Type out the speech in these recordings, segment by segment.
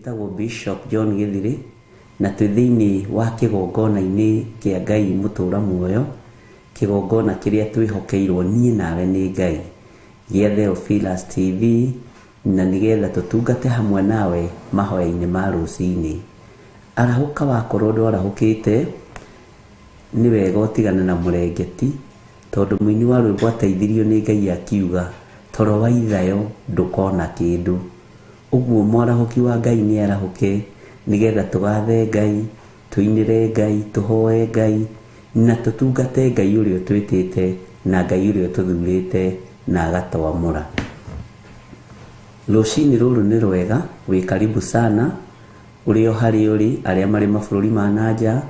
Njĩtagwo Bishop John Gĩthirĩ na twĩ thĩinĩ wa kĩgongona-inĩ kĩa Ngai mũtũra muoyo, kĩgongona kĩrĩa twĩhokeirwo niĩ nawe nĩ Ngai gĩa Theophilus TV, na nĩgetha tũtungate hamwe nawe mahoya-inĩ ma rũcinĩ. Arahũka wakorwo ndwarahũkĩte, nĩ wega ũtigane na mũrengeti, tondũ mũini wa rwĩmbo ateithirio nĩ Ngai akiuga, toro wa ithayo ndũkona kĩndũ. Ũguo mwarahũki wa Ngai nĩ arahũke, nĩgetha tũgathe Ngai, tũinĩre Ngai, tũhoe Ngai, na tũtungate Ngai ũrĩa ũtwĩtĩte na Ngai ũrĩa ũtũthurĩte na agatwamũra. Rũcinĩ rũrũ nĩ rwega, wĩ karibu sana, ũrĩ o harĩa ũrĩ, arĩa marĩ mabũrũri ma na nja,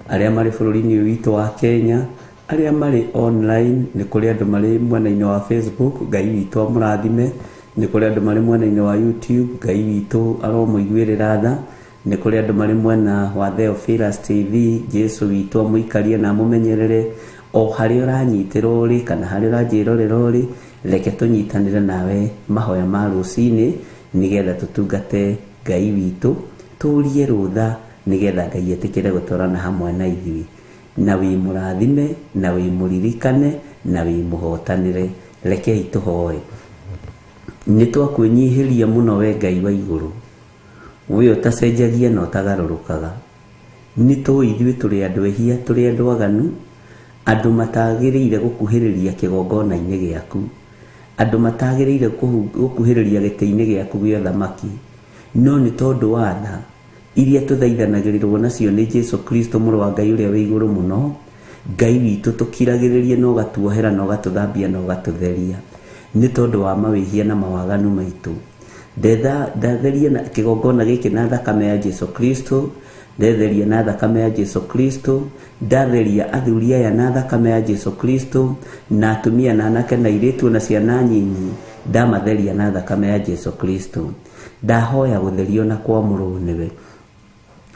arĩa marĩ bũrũri-inĩ ũyũ witũ wa Kenya, arĩa marĩ online, nĩ kũrĩ andũ marĩ mwena-inĩ wa Facebook, Ngai witũ amũrathime, nĩ kũrĩ andũ marĩ mwena-inĩ wa YouTube, Ngai witũ aromũiguĩrĩra tha, nĩ kũrĩ andũ marĩ mwena wa Theophilus TV, Jesu witũ amũikarie na amũmenyerere, o harĩa ũranyitĩra ũrĩ kana harĩa ũranjĩrorera ũrĩ, reke tũnyitanĩre nawe mahoya ma rũcinĩ nĩgetha tũtungate Ngai witũ, tũrie rũtha nĩgetha Ngai etĩkĩre gũtwarana hamwe na ithuĩ. Na wĩ mũrathime, na wĩ mũririkane, na wĩ mũhotanĩre. Rekei tũhoe. Nĩ twakwĩnyihĩria mũno we Ngai wa igũrũ, we ũtacenjagia na ũtagarũrũkaga. Nĩ tũĩ ithuĩ tũrĩ andũ ehia, tũrĩ andũ aganu, andũ matagĩrĩire gũkuhĩrĩria kĩgongona-inĩ gĩaku, andũ matagĩrĩire gũkuhĩrĩria gĩtĩ-inĩ gĩaku gĩa ũthamaki. No nĩ tondũ wa tha iria tũthaithanagĩrĩrwo nacio nĩ Jesu Kristo mũrũ wa Ngai ũrĩa wĩ igũrũ mũno, Ngai witũ tũkiragĩrĩrie na ũgatuohera na ũgatũthambia na ũgatũtheria nĩ tondũ wa mawĩhia na mawaganu maitũ. Ndatheria na kĩgongona gĩkĩ na thakame ya Jesu Kristo, ndetheria na thakame ya Jesu Kristo, ndatheria athuri aya na thakame ya Jesu Kristo, na atumia na anake na airĩtu na ciana nyinyi, ndamatheria na thakame ya Jesu Kristo. Ndahoya gũtherio na kwamũrwo nĩwe.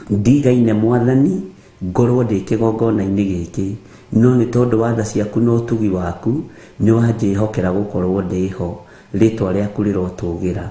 Ndigaine Mwathani, ngorwo ndĩ kĩgongona-inĩ gĩkĩ, no nĩ tondũ wa tha ciaku na ũtugi waku, nĩ wanjĩhokera gũkorwo ndĩho. Rĩtwa rĩaku rĩrotũgĩra.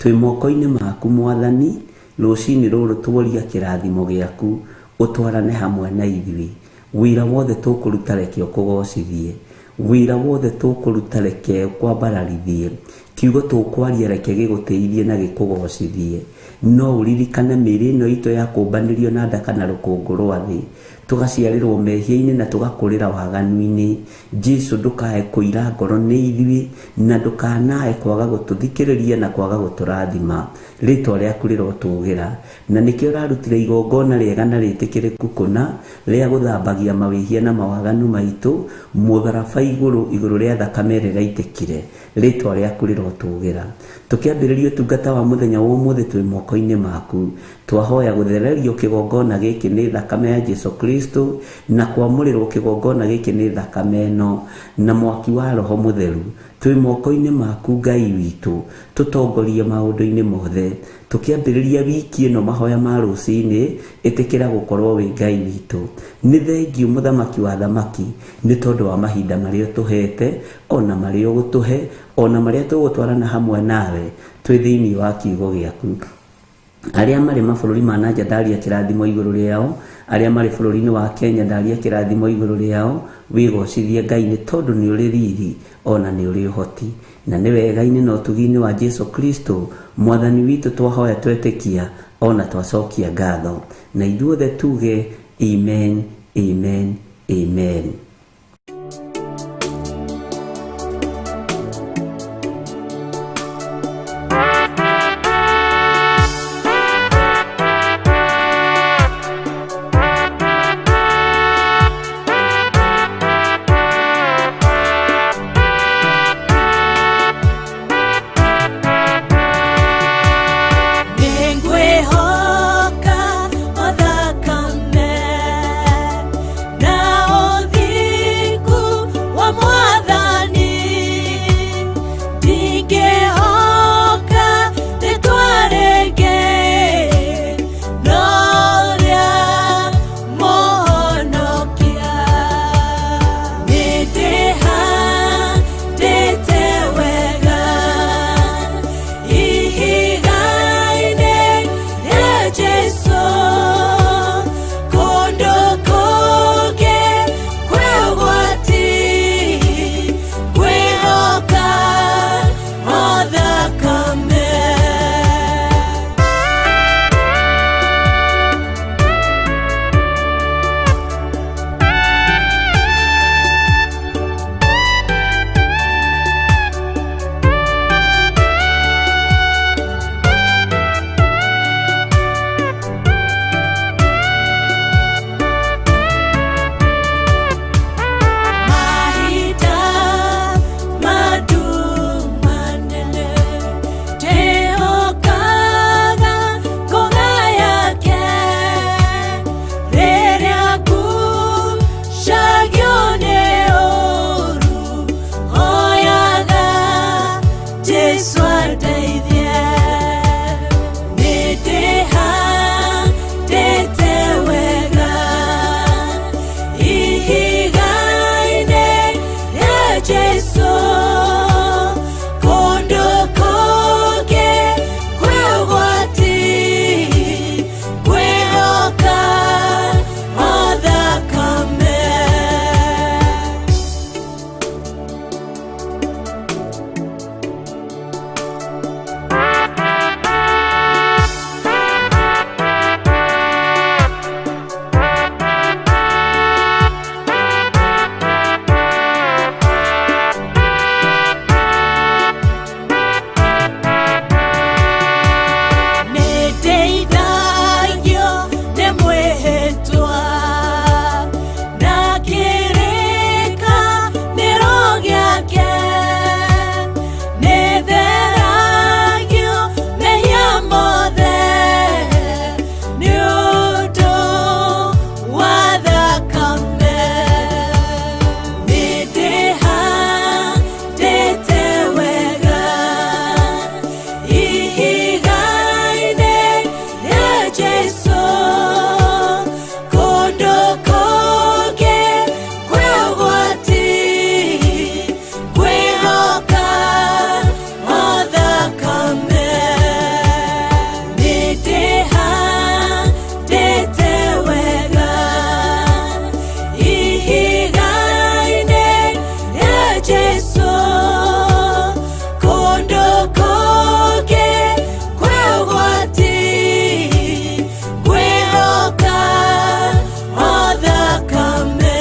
Twĩ moko-inĩ maku Mwathani, rũcinĩ rũrũ tuoria kĩrathimo gĩaku, ũtwarane hamwe na ithuĩ. Wĩra wothe tũkũruta reke ũkũgocithie, wĩra wothe tũkũruta reke ũkwambararithie, kiugo tũkwaria reke gĩgũtĩithie na gĩkũgocithie. No ũririkane mĩĩrĩ ĩno itũ ya kũmbanĩrio na ndaka na rũkũngũ rwa thĩ, tũgaciarĩrwo mehia-inĩ na tũgakũrĩra waganu-inĩ. Jesu ndũkae kũira ngoro nĩ ithuĩ, na ndũkanae kwaga gũtũthikĩrĩria na kwaga gũtũrathima. Rĩtwa rĩaku rĩrotũgĩra, na nĩkĩo ũrarutire igongona rĩega na rĩtĩkĩrĩku kũna rĩa gũthambagia mawĩhia na mawaganu maitũ mũtharaba igũrũ, igũrũ rĩa thakame ĩrĩa ĩraitĩkire. Rĩtwa rĩaku rĩrotũgĩra. Tũkĩambĩrĩria ũtungata wa mũthenya wa ũmũthĩ twĩ moko-inĩ maku, twahoya gũthererio kĩgongona gĩkĩ nĩ thakame ya Jesu Kristo, na kwamũrĩrwo kĩgongona gĩkĩ nĩ thakame ĩno na mwaki wa Roho Mũtheru. Twĩ moko-inĩ maku Ngai witũ, tũtongorie maũndũ-inĩ mothe. Tũkĩambĩrĩria wiki ĩno mahoya ma rũcinĩ, ĩtĩkĩra gũkorwo wĩ Ngai witũ. Nĩ thengiũ mũthamaki wa thamaki, nĩ tondũ wa mahinda marĩa ũtũhete, ona marĩa ũgũtũhe, ona marĩa tũgũtwarana hamwe nawe twĩ thĩinĩ wa kiugo gĩaku. Arĩa marĩ mabũrũri ma na nja ndaria kĩrathimo igũrũ rĩao, arĩa marĩ bũrũri-inĩ wa Kenya ndaria kĩrathimo igũrũ rĩao, wĩgocithie Ngai nĩ tondũ nĩ ũrĩ riri ona nĩ ũrĩ ũhoti. Na nĩ wega-inĩ na ũtugi-inĩ wa Jesu Kristo Mwathani witũ twahoya twetĩkia ona twacokia ngatho. Na ithuothe tuge amen, amen, amen. Nĩngwĩhoka o thakame na ũthingu. Jesu, kũndũ kũngĩ kwĩ ũgwati, ngwĩhoka o thakame. Nĩndĩhandĩte wega ihiga-inĩ rĩa Jesu, kũndũ kũngĩ kwĩ ũgwati, ngwĩhoka o thakame.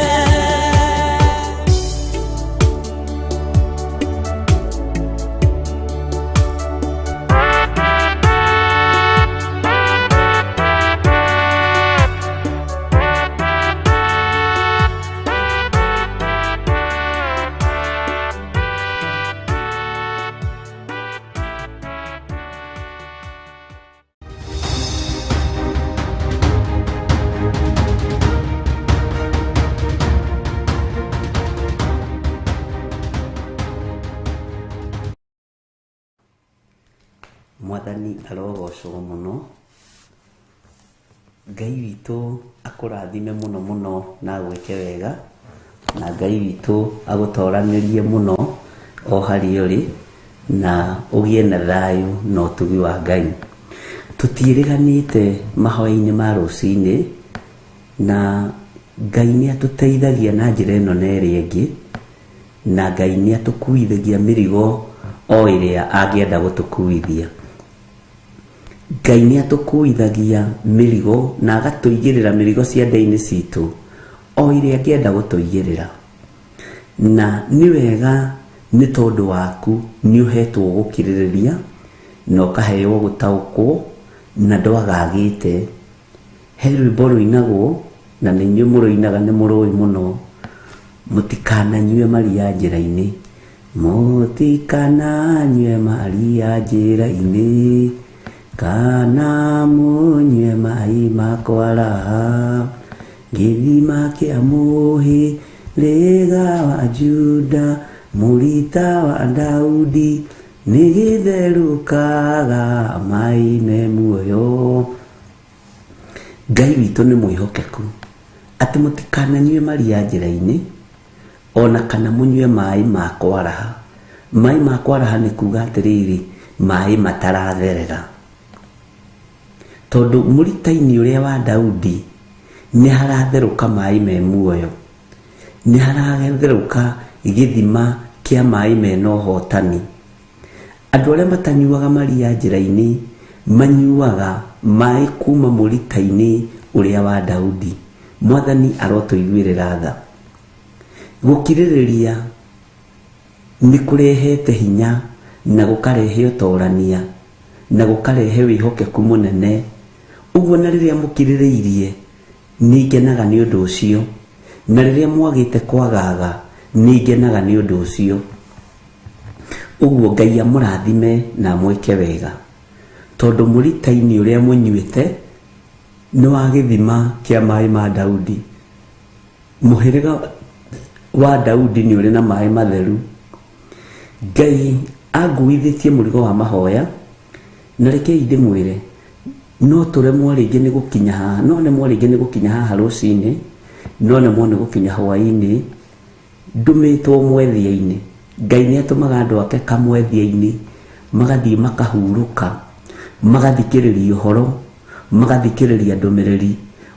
Mwathani arogocwo mũno. Ngai witũ akũrathime mũno mũno na agwĩke wega, na Ngai witũ agũtoranĩrie mũno o harĩa ũrĩ, na ũgĩe na thayũ na ũtugi wa Ngai. Tũtiĩrĩganĩte mahoya-inĩ ma rũcinĩ, na Ngai nĩ atũteithagia na njĩra ĩno na ĩrĩa ĩngĩ, na Ngai nĩ atũkuithagia mĩrigo o ĩrĩa angĩenda gũtũkuithia. Ngai nĩ atũkuithagia mĩrigo na agatũigĩrĩra mĩrigo ciande-inĩ citũ o ĩrĩa angĩenda gũtũigĩrĩra. Na nĩ wega nĩ tondũ waku nĩ ũhetwo gũkirĩrĩria na ũkaheo gũtaũkwo na ndwagagĩte. He rwĩmbo rũinagwo na nĩ inyuĩ mũrũinaga nĩ mũrũĩ mũno, mũtikananyue maria njĩra-inĩ, mũtikananyue maria njĩra-inĩ, kana mũnyue maĩ ma kwaraha, gĩthima kĩa mũhĩrĩga wa Juda, mũrita wa Daudi, nĩ gĩtherũkaga maĩ me muoyo. Ngai witũ nĩ mwĩhokeku atĩ mũtikananyue maria njĩra-inĩ, ona kana mũnyue maĩ ma kwaraha. Maĩ ma kwaraha nĩ kuga atĩrĩrĩ, maĩ mataratherera. Tondũ mũrita-inĩ ũrĩa wa Daudi nĩ haratherũka maĩ me muoyo, nĩ haratherũka gĩthima kĩa maĩ mena ũhotani. Andũ arĩa matanyuaga maria njĩra-inĩ manyuaga maĩ kuma mũrita-inĩ ũrĩa wa Daudi. Mwathani arotũiguĩrĩra tha. Gũkirĩrĩria nĩ kũrehete hinya na gũkarehe ũtorania na gũkarehe wĩhokeku mũnene. Ũguo na rĩrĩa mũkirĩrĩirie nĩ ngenaga nĩ ũndũ ũcio, na rĩrĩa mwagĩte kwagaga nĩ ngenaga nĩ ũndũ ũcio. Ũguo Ngai amũrathime na amwĩke wega, tondũ mũrita-inĩ ũrĩa mũnyuĩte nĩ wa gĩthima kĩa maĩ ma Daudi. Mũhĩrĩga wa Daudi nĩ ũrĩ na maĩ matheru. Ngai anguithĩtie mũrigo wa mahoya, na rekei ndĩmwĩre, no tũremwo rĩngĩ nĩ gũkinya haha, no nemwo rĩngĩ nĩ gũkinya haha rũcinĩ, no nemwo nĩ gũkinya hwaĩ-inĩ, ndũmĩtwo mwethia-inĩ. Ngai nĩ atũmaga andũ ake kamwethia-inĩ, magathiĩ makahurũka, magathikĩrĩria ũhoro, magathikĩrĩria ndũmĩrĩri.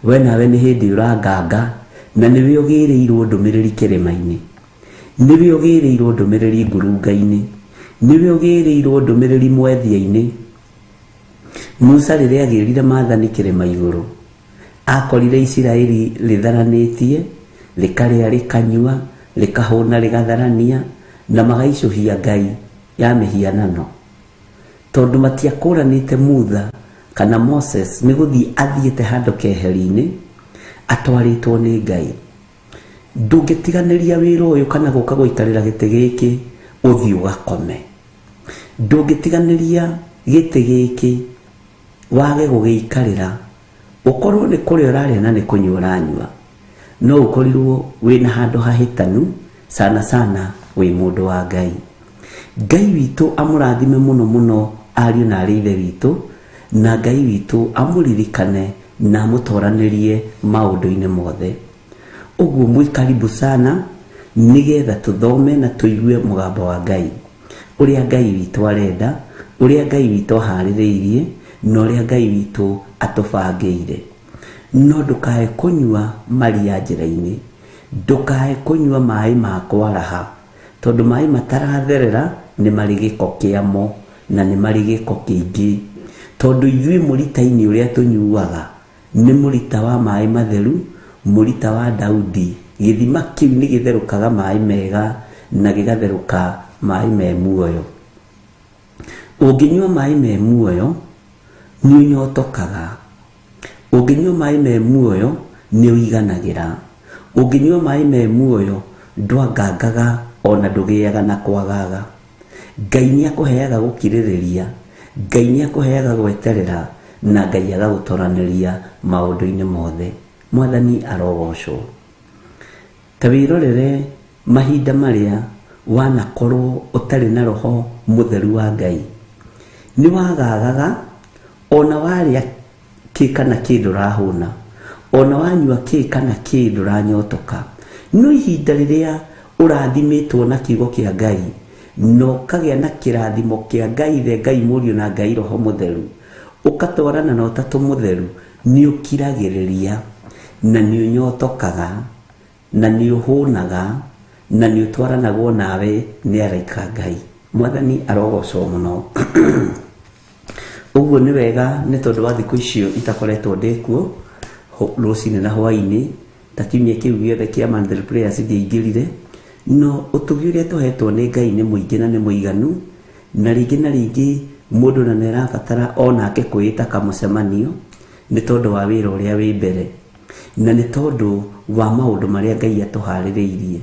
We nawe nĩ hĩndĩ ũranganga, na nĩwe ũgĩrĩirwo ndũmĩrĩri kĩrĩma-inĩ, nĩwe ũgĩrĩirwo ndũmĩrĩri ngurunga-inĩ, nĩwe ũgĩrĩirwo ndũmĩrĩri mwethia-inĩ. Musa rĩrĩa agĩrire maathani kĩrĩma igũrũ, akorire Isiraeli rĩtharanĩtie, rĩkarĩa rĩkanyua, rĩkahũna rĩgatharania, na magaicũhia ngai ya mĩhianano. Tondũ matiakũranĩte Mutha kana Moses nĩ gũthiĩ athiĩte handũ keheri-inĩ atwarĩtwo nĩ Ngai. Ndũngĩtiganĩria wĩra ũyũ kana gũka gũikarĩra gĩtĩ gĩkĩ ũthiĩ ũgakome. Ndũngĩtiganĩria gĩtĩ gĩkĩ wage gũgĩikarĩra, ũkorwo nĩ kũrĩa ũrarĩa na nĩ kũnyua ũranyua, no ũkorirwo wĩna handũ hahĩtanu, sana sana wĩ mũndũ wa Ngai. Ngai witũ amũrathime mũno mũno ariũ na arĩ ithe witũ, Na Ngai witũ amũririkane na amũtoranĩrie maũndũ-inĩ mothe. Ũguo mwĩ karibu sana nĩgetha tũthome na tũigue mũgambo wa Ngai, ũrĩa Ngai witũ arenda, ũrĩa Ngai witũ aharĩrĩirie, na ũrĩa Ngai witũ atũbangĩire. No ndũkae kũnyua maria njĩra-inĩ, ndũkae kũnyua maĩ ma kwaraha, tondũ maĩ mataratherera nĩ marĩ gĩko kĩamo na nĩ marĩ gĩko kĩingĩ. Tondũ ithuĩ mũrita-inĩ ũrĩa tũnyuaga nĩ mũrita wa maĩ matheru, mũrita wa Daudi. Gĩthima kĩu nĩ gĩtherũkaga maĩ mega na gĩgatherũka maĩ me muoyo. Ũngĩnyua maĩ me muoyo nĩ ũnyotokaga. Ũngĩnyua maĩ me muoyo nĩ ũiganagĩra. Ũngĩnyua maĩ me muoyo ndwangangaga ona ndũgĩaga na kwagaga. Ngai nĩ akũheaga gũkirĩrĩria, Ngai nĩ akũheaga gweterera, na Ngai agagũtoranĩria maũndũ-inĩ mothe. Mwathani arogocwo. Ta wĩrorere mahinda marĩa wanakorwo ũtarĩ na roho mũtheru wa Ngai. Nĩ wagagaga ona warĩa kĩ kana kĩ ndũrahũna, ona wanyua kĩ kana kĩ ndũranyotoka. No ihinda rĩrĩa ũrathimĩtwo na kiugo kĩa Ngai, na ũkagĩa na kĩrathimo kĩa Ngai Ithe, Ngai Mũriũ na Ngai Roho Mũtheru, ũgatwarana na Ũtatũ Mũtheru, nĩ ũkiragĩrĩria na nĩ ũnyotokaga na nĩ ũhũnaga na nĩ ũtwaranagwo nawe nĩ araika Ngai. Mwathani arogocwo mũno. Ũguo nĩ wega nĩ tondũ wa thikũ icio itakoretwo ndĩkuo rũcinĩ na hwaĩ-inĩ, ta kiumia kĩu gĩothe kĩa monthly prayers ndiaingĩrire, no ũtugi ũrĩa tũhetwo nĩ Ngai nĩ mũingĩ na nĩ mũiganu, na rĩngĩ na rĩngĩ mũndũ na nĩarabatara onake kwĩĩta kamũcemanio nĩ tondũ wa wĩra ũrĩa wĩ mbere, na nĩ tondũ wa maũndũ marĩa Ngai atũharĩrĩirie,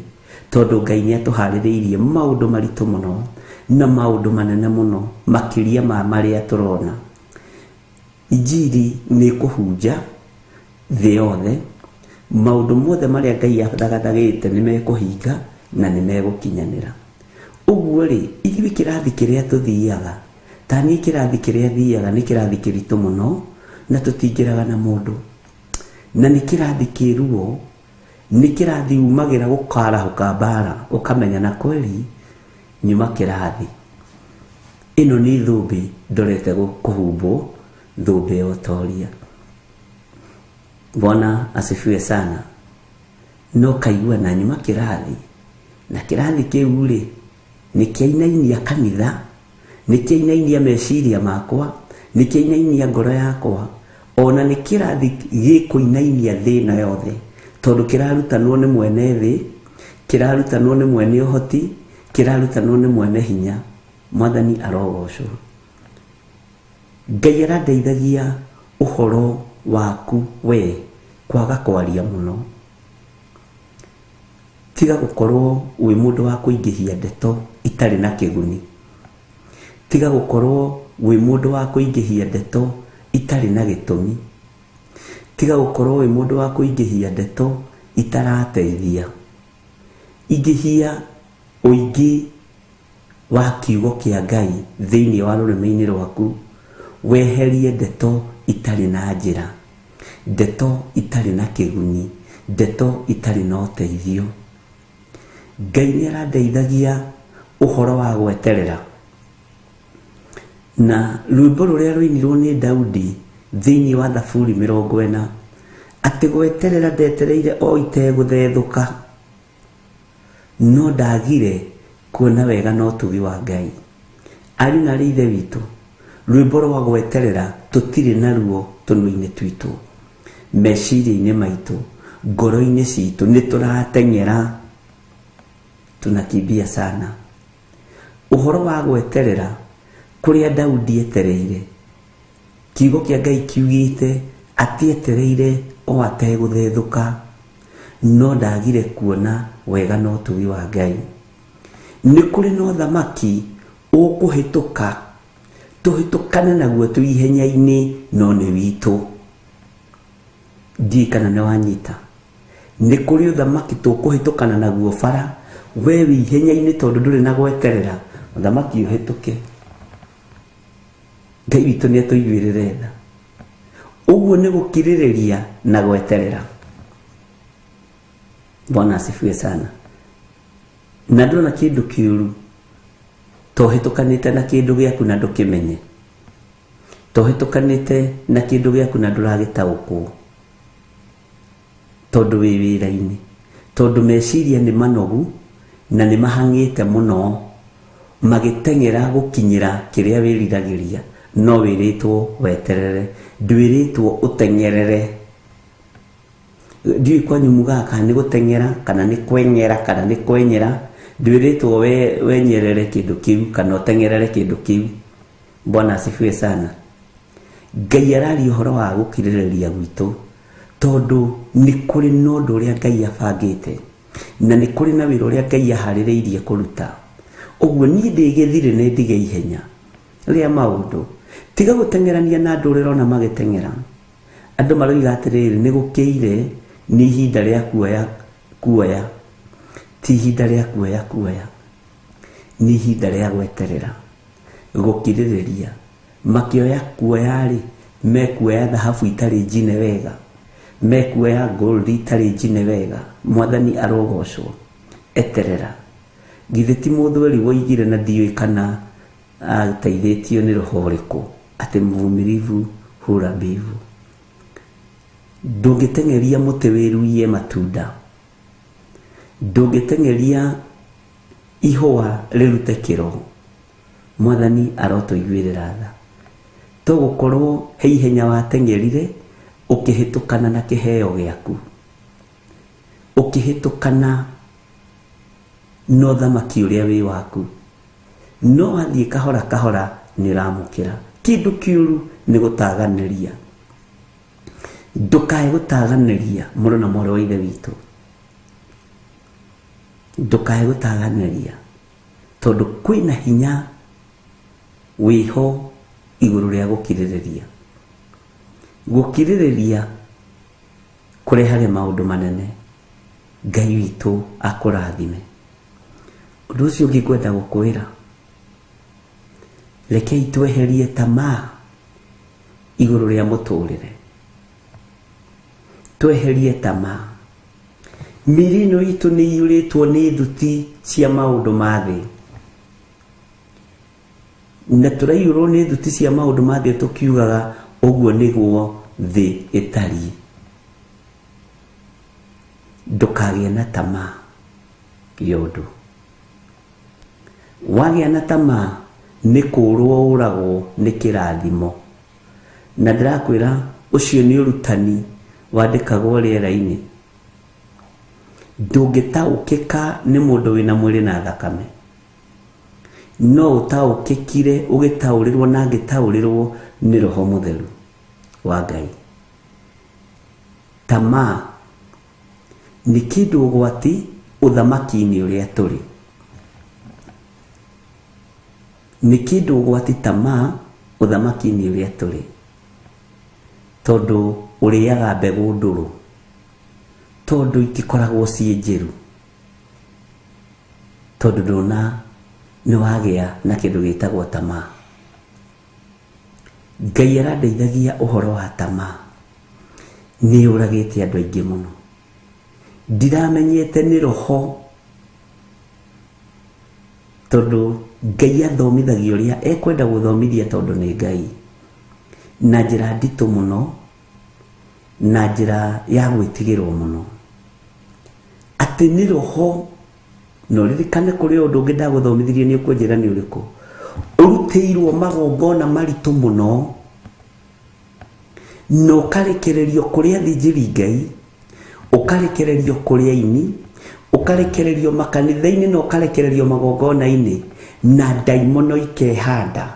tondũ Ngai nĩ atũharĩrĩirie maũndũ maritũ mũno na maũndũ manene mũno makĩria ma marĩa tũrona. Injiri nĩ kũhunja thĩ yothe, maũndũ mothe marĩa Ngai athagathagĩte nĩ mekũhinga na nĩ megũkinyanĩra. Ũguo rĩ, ithuĩ kĩrathi kĩrĩa tũthiaga, ta niĩ kĩrathi kĩrĩa thiaga nĩ kĩrathi kĩritũ mũno na tũtingĩraga na mũndũ. Na nĩ kĩrathi kĩ ruo, nĩ kĩrathi umagĩra gũkarahũka mbara, ũkamenya na kweli nyuma kĩrathi. Ĩno nĩ thũmbĩ ndorete kũhumbwo, thũmbĩ ya ũtoria. Bwana asifiwe sana. No kaigua na nyuma kĩrathi, na kĩrathi kĩu rĩ nĩ kĩainainia kanitha, nĩ kĩainainia meciria makwa, nĩ kĩainainia ngoro yakwa, ona nĩ kĩrathi gĩkũinainia thĩ ĩno yothe, tondũ kĩrarutanwo nĩ mwene thĩ, kĩrarutanwo nĩ mwene ũhoti, kĩrarutanwo nĩ mwene hinya. Mwathani arogocwo. Ngai arandeithagia ũhoro waku we kwaga kwaria mũno. Tiga gũkorwo wĩ mũndũ wa kũingĩhia ndeto itarĩ na kĩguni. Tiga gũkorwo wĩ mũndũ wa kũingĩhia ndeto itarĩ na gĩtũmi. Tiga gũkorwo wĩ mũndũ wa kũingĩhia ndeto itarateithia. Ingĩhia ũingĩ wa kiugo kĩa Ngai thĩinĩ wa rũrĩmĩ-inĩ rwaku, weherie ndeto itarĩ na njĩra, ndeto itarĩ na kĩguni, ndeto itarĩ na ũteithio. Ngai nĩ arandeithagia ũhoro wa gweterera. Na rwĩmbo rũrĩa rũinirwo nĩ Daudi thĩinĩ wa Thaburi 40, atĩ gweterera ndetereire o itegũthethũka, no ndagire kuona wega na ũtugi wa Ngai. Ariũ na arĩ Ithe witũ, rwĩmbo rwa gweterera tũtirĩ naruo tũnua-inĩ twitũ, meciria-inĩ maitũ, ngoro-inĩ citũ, nĩ tũrateng'era, tunakimbia sana. Ũhoro wa gweterera kũrĩa Daudi etereire, kiugo kĩa Ngai kiugĩte atĩ etereire o ategũthethũka, no ndagire kuona wega na ũtugi wa Ngai. Nĩ kũrĩ na ũthamaki ũkũhĩtũka, tũhĩtũkane naguo twĩ ihenya-inĩ, no nĩ witũ. Ndiũĩ kana nĩ wanyita. Nĩ kũrĩ ũthamaki tũkũhĩtũkana naguo bara, we wĩ ihenya-inĩ tondũ ndũrĩ na gweterera, ũthamaki ũhĩtũke. Ngai witũ nĩ atũiguĩrĩre tha. Ũguo nĩ gũkirĩrĩria na gweterera. Bwana asifiwe sana. Na ndona kĩndũ kĩũru tohĩtũkanĩte na kĩndũ gĩaku na ndũkĩmenye, tohĩtũkanĩte na kĩndũ gĩaku na ndũragĩtaũkwo, tondũ wĩ wĩra-inĩ, tondũ meciria nĩ manogu na nĩ mahang'ĩte mũno magĩteng'era gũkinyĩra kĩrĩa wĩriragĩria, no wĩrĩtwo weterere, ndwĩrĩtwo ũteng'erere. Ndiũĩ kwanyu mugaga kana nĩ gũteng'era kana nĩ kweng'era kana nĩ kwenyera, ndwĩrĩtwo wenyerere kĩndũ kĩu kana ũteng'erere kĩndũ kĩu. Bwana asifiwe sana. Ngai araria ũhoro wa gũkirĩrĩria gwitũ tondũ nĩ kũrĩ na ũndũ ũrĩa Ngai abangĩte na nĩ kũrĩ na wĩra ũrĩa Ngai aharĩrĩirie kũruta. Ũguo niĩ ndĩ gĩthirĩ nĩ ndige ihenya rĩa maũndũ. Tiga gũteng'erania na andũ ũrĩa ũrona magĩteng'era. Andũ maroiga atĩrĩrĩ, nĩ gũkĩire, nĩ ihinda rĩa kuoya kuoya. Ti ihinda rĩa kuoya kuoya, nĩ ihinda rĩa gweterera, gũkirĩrĩria. Makĩoya kuoya-rĩ, mekuoya thahabu itarĩ njine wega, mekuoya gold itarĩ njine wega. Mwathani arogocwo. Eterera. Githĩ ti Mũthweri woigire na ndiũĩ kana ateithĩtio nĩ roho ũrĩkũ, atĩ mvumilivu hula mbivu. Ndũngĩteng'eria mũtĩ wĩruie matunda. Ndũngĩteng'eria ihũa rĩrute kĩro. Mwathani arotũiguĩrĩra tha. To gũkorwo he ihenya wateng'erire ũkĩhĩtũkana na kĩheo gĩaku, ũkĩhĩtũkana na ũthamaki ũrĩa wĩ waku. No wathiĩ kahora kahora nĩ ũramũkĩra. Kĩndũ kĩũru nĩ gũtaganĩria. Ndũkae gũtaganĩria mũrũ na mwarĩ wa Ithe witũ. Ndũkae gũtaganĩria tondũ kwĩna hinya wĩho igũrũ rĩa gũkirĩrĩria. Gũkirĩrĩria kũrehage maũndũ manene. Ngai witũ akũrathime. Ũndũ ũcio ũngĩ ngwenda gũkwĩra, rekei tweherie tamaa igũrũ rĩa mũtũrĩre. Tweherie tamaa. Mĩĩrĩ ĩno itũ nĩ iyũrĩtwo nĩ thuti cia maũndũ ma thĩ. Na tũraiyũrwo nĩ thuti cia maũndũ ma thĩ tũkiugaga ũguo nĩguo thĩ ĩtariĩ. Ndũkagĩe na tamaa ya ũndũ. Wagĩa na tamaa nĩ kũũrwo ũragwo nĩ kĩrathimo. Na ndĩrakwĩra ũcio nĩ ũrutani wandĩkagwo rĩera-inĩ. Ndũngĩtaũkĩka nĩ mũndũ wĩna mwĩrĩ na thakame. No ũtaũkĩkire ũgĩtaũrĩrwo na ngĩtaũrĩrwo nĩ Roho Mũtheru wa Ngai. Tamaa nĩ kĩndũ ũgwati ũthamaki-inĩ ũrĩa tũrĩ. Nĩ kĩndũ ũgwati tamaa ũthamaki-inĩ ũrĩa tũrĩ. Tondũ ũrĩaga mbegũ ndũrũ. Tondũ itikoragwo ciĩ njĩru. Tondũ ndũna nĩ wagĩa na kĩndũ gĩtagwo tamaa. Ngai arandeithagia ũhoro wa tamaa. Nĩ yũragĩte andũ aingĩ mũno. Ndiramenyete nĩ roho tondũ Ngai athomithagia ũrĩa ekwenda gũthomithia tondũ nĩ Ngai. Na njĩra nditũ mũno, na njĩra ya gwĩtigĩrwo mũno. Atĩ nĩ roho, na ũririkane kũrĩ ũndũ ũngĩ ndagũthomithirie nĩ ũkũnjĩra nĩ ũrĩkũ. Ũrutĩirwo magongona maritũ mũno, na ũkarekererio kũrĩ athĩnjĩri Ngai, ũkarekererio kũrĩ aini, ũkarekererio makanitha-inĩ na ũkarekererio magongona-inĩ, na ndaimono ikehanda.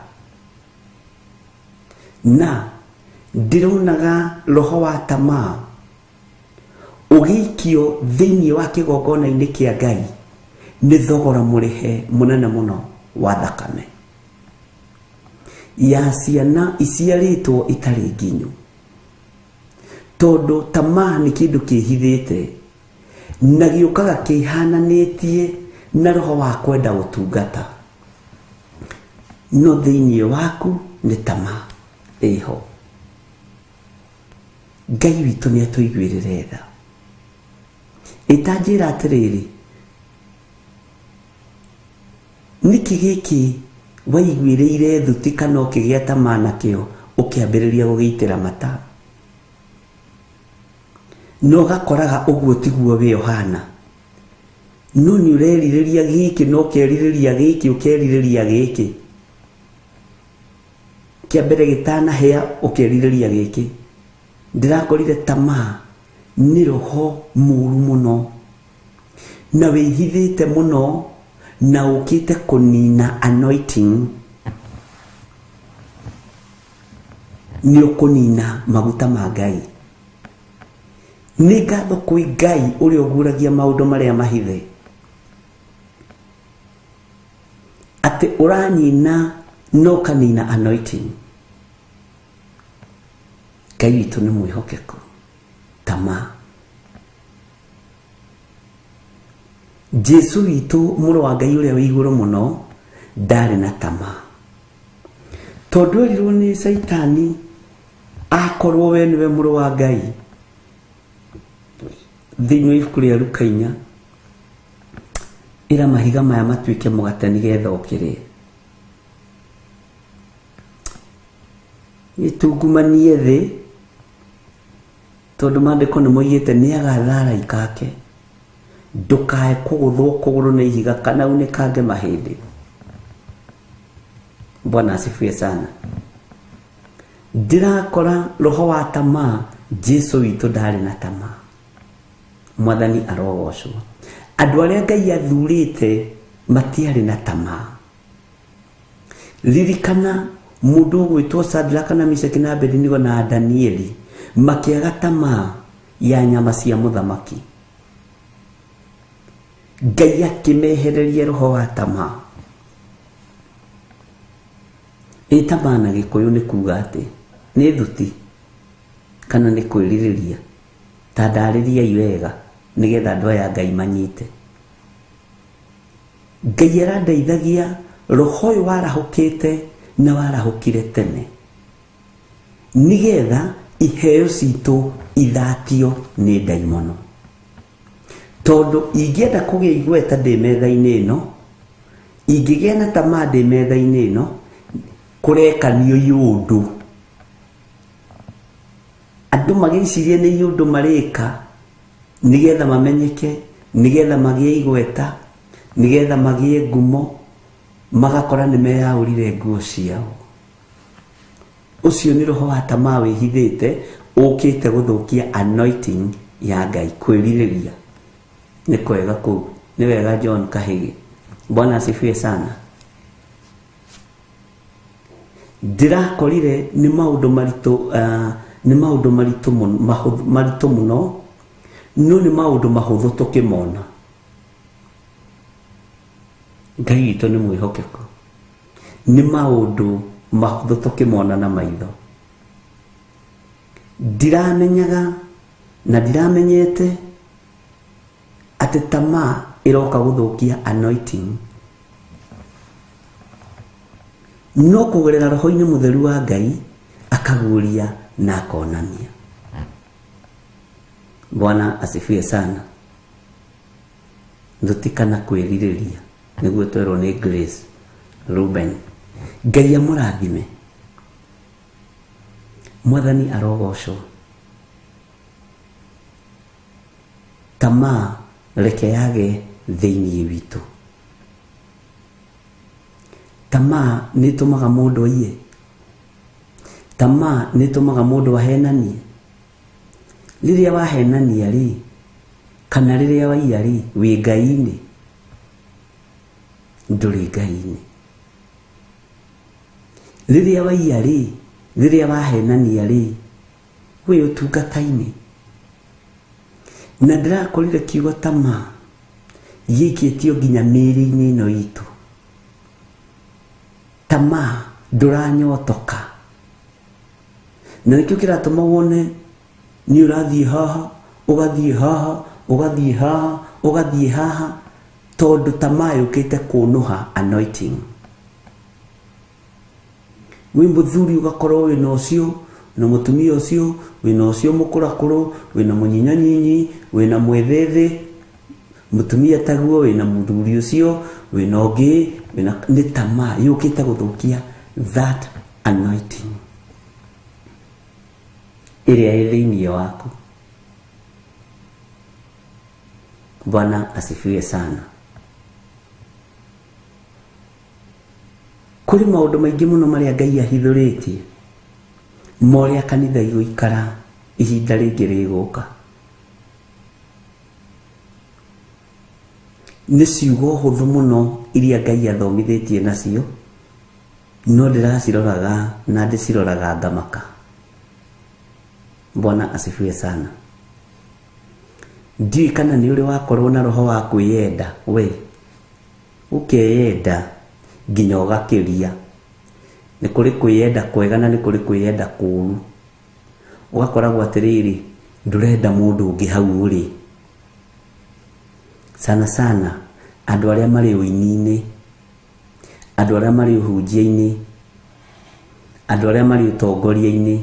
Na ndĩronaga roho wa tamaa ũgĩikio thĩinĩ wa kĩgongona-inĩ kĩa Ngai nĩ thogora mũrĩhe mũnene mũno wa thakame ya ciana iciarĩtwo itarĩ nginyu. Tondũ tamaa nĩ kĩndũ kĩhithĩte na gĩũkaga kĩhananĩtie na roho wa kwenda gũtungata. No thĩinĩ waku Nĩ tamaa ĩho. Ngai witũ nĩ atũiguĩrĩre tha. Ĩtanjĩra atĩrĩrĩ, nĩkĩ gĩkĩ waiguĩrĩire thuti kana ũkĩgĩa tamaa nakĩo ũkĩambĩrĩria gũgĩitĩra mata? Na ũgakoraga ũguo tiguo wĩ ũhana, no nĩ ũrerirĩria gĩkĩ na ũkerirĩria gĩkĩ ũkerirĩria gĩkĩ. Kĩa mbere gĩtanahĩa ũkerirĩria gĩkĩ. Ndĩrakorire tamaa nĩ roho mũru mũno na wĩhithĩte mũno na ũkĩte kũnina anointing. Nĩ ũkũnina maguta ma Ngai. Nĩ ngatho kwĩ Ngai ũrĩa ũguũragia maũndũ marĩa mahithe, atĩ ũranina no ũkanina anointing. Ngai witũ nĩ mwĩhokeku. Tamaa. Jesu witũ mũrũ wa Ngai ũrĩa wĩ igũrũ mũno ndarĩ na tamaa, tondũ erirwo nĩ Caitani akorwo we nĩwe mũrũ wa Ngai. Thĩinĩ wa ibuku rĩa Luka 4, ĩra mahiga maya matuĩke mũgate nĩgetha ũkĩrĩe. Gĩtungumanie thĩ, tondũ maandĩko nĩ moigĩte nĩ agatha araika ake, ndũkae kũgũthwo kũgũrũ nĩ ihiga kana unĩkange mahĩndĩ. Bwana asifiwe sana. Ndĩrakora roho wa tamaa, Jesu witũ ndarĩ na tamaa. Mwathani arogocwo. Andũ arĩa Ngai athurĩte matiarĩ na tamaa. Ririkana mũndũ ũgwĩtwo Shadraka na Meshaki na Abednego na Danieli makĩaga tamaa ya nyama cia mũthamaki. Ngai akĩmehereria roho wa tamaa. Ĩ tamaa na Gĩkũyũ nĩ kuga atĩ nĩ thuti kana nĩ kwĩrirĩria. Ta ndarĩriai wega nĩgetha andũ aya Ngai manyite. Ngai arandeithagia roho ũyũ warahũkĩte na warahũkire tene, nĩgetha iheo citũ ithatio nĩ ndaimono. Tondũ ingĩenda kũgĩa igweta ndĩ metha-inĩ ĩno, ingĩgĩa na tamaa ndĩ metha-inĩ ĩno, kũrekanio iũndũ. Andũ magĩcirie nĩ iũndũ marĩka nĩgetha mamenyeke, nĩgetha magĩe igweta, nĩgetha magĩe ngumo, magakora nĩ meyaũrire nguo ciao. Ũcio nĩ roho wa tamaa wĩhithĩte ũkĩte gũthũkia anointing ya Ngai. Kwĩrirĩria nĩ kwega kũu, nĩ wega. John Kahĩgĩ, Bwana asifiwe sana. Ndĩrakorire nĩ maũndũ maritũ, nĩ maũndũ maritũ mũno, maritũ mũno, no nĩ maũndũ mahũthũ tũkĩmona. Ngai witũ nĩ mwĩhokeku. Nĩ maũndũ mahũthũ tũkĩmona na maitho. Ndiramenyaga na ndiramenyete atĩ tamaa ĩroka gũthũkia anointing, no kũgerera roho-inĩ mũtheru wa Ngai akaguũria na akonania. Bwana asifiwe sana. Thuti kana kwĩrirĩria nĩguo twerwo nĩ Grace Ruben. Ngai amũrathime. Mwathani arogocwo. Tamaa reke yage thĩinĩ witũ. Tamaa nĩ ĩtũmaga mũndũ aiye. Tamaa nĩ ĩtũmaga mũndũ ahenanie. Rĩrĩa wahenania rĩ, kana rĩrĩa waiya rĩ, wĩ Ngai-inĩ? Ndũrĩ Ngai-inĩ. Rĩrĩa waiya rĩ, rĩrĩa wahenania rĩ, wĩ ũtungata-inĩ? Na ndĩrakorire kiugo tamaa gĩikĩtio nginya mĩĩrĩ-inĩ ĩno itũ. Tamaa ndũranyotoka, na nĩkĩo kĩratũma wone nĩ ũrathiĩ haha, ũgathiĩ haha, ũgathiĩ haha, ũgathiĩ haha, tondũ tamaa yũkĩte kũnũha anointing. Wĩ mũthuri ũgakorwo wĩna ũcio na mũtumia ũcio, wĩna ũcio mũkũrakũrũ, wĩna mũnyinyanyinyi, wĩna mwĩthĩthĩ, mũtumia taguo, wĩna mũthuri ũcio, wĩna ũngĩ, wĩna nĩ tamaa yũkĩte gũthũkia that anointing ĩrĩa ĩ thĩinĩ waku. Bwana asifiwe sana. Kũrĩ maũndũ maingĩ mũno marĩa Ngai ahithũrĩtie morĩa kanitha igũikara ihinda rĩngĩ rĩgũka. Nĩ ciugo hũthũ mũno iria Ngai athomithĩtie nacio, no ndĩraciroraga na ndĩciroraga ngamaka. Bwana asifiwe sana. Ndiũĩ kana nĩ ũrĩ wakorwo na roho wa kwĩyenda we, ũkeyenda nginya ũgakĩria. Nĩ kũrĩ kwĩyenda kwega na nĩ kũrĩ kwĩyenda kũũru. Ũgakoragwo atĩrĩrĩ, ndũrenda mũndũ ũngĩ hau ũrĩ. Sana sana andũ arĩa marĩ ũini-inĩ, andũ arĩa marĩ ũhunjia-inĩ, andũ arĩa marĩ ũtongoria-inĩ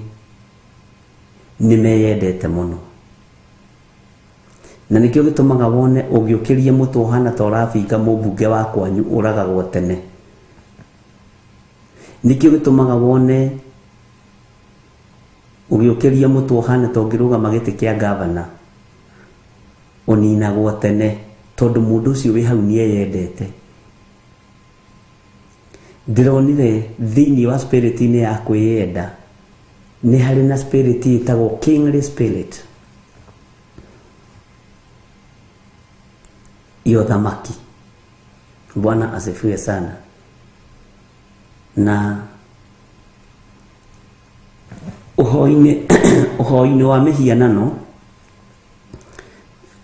nĩ meyendete mũno. Na nĩkĩo gĩtũmaga wone ũngĩũkĩria mũtwe ũhana ta ũrabinga mũmbunge wa kwanyu ũragagwo tene. Nĩkĩo gĩtũmaga wone ũgĩũkĩria mũtwe ũhana ta ũngĩrũgama gĩtĩ kĩa gavana ũninagwo tene, tondũ mũndũ ũcio wĩ hau nĩeyendete. Ndĩronire thĩinĩ wa spirit-inĩ ya kwĩyenda nĩ harĩ na spirit ĩtagwo kingly spirit ya ũthamaki. Bwana asifiwe sana. Na ũhoi-inĩ wa mĩhianano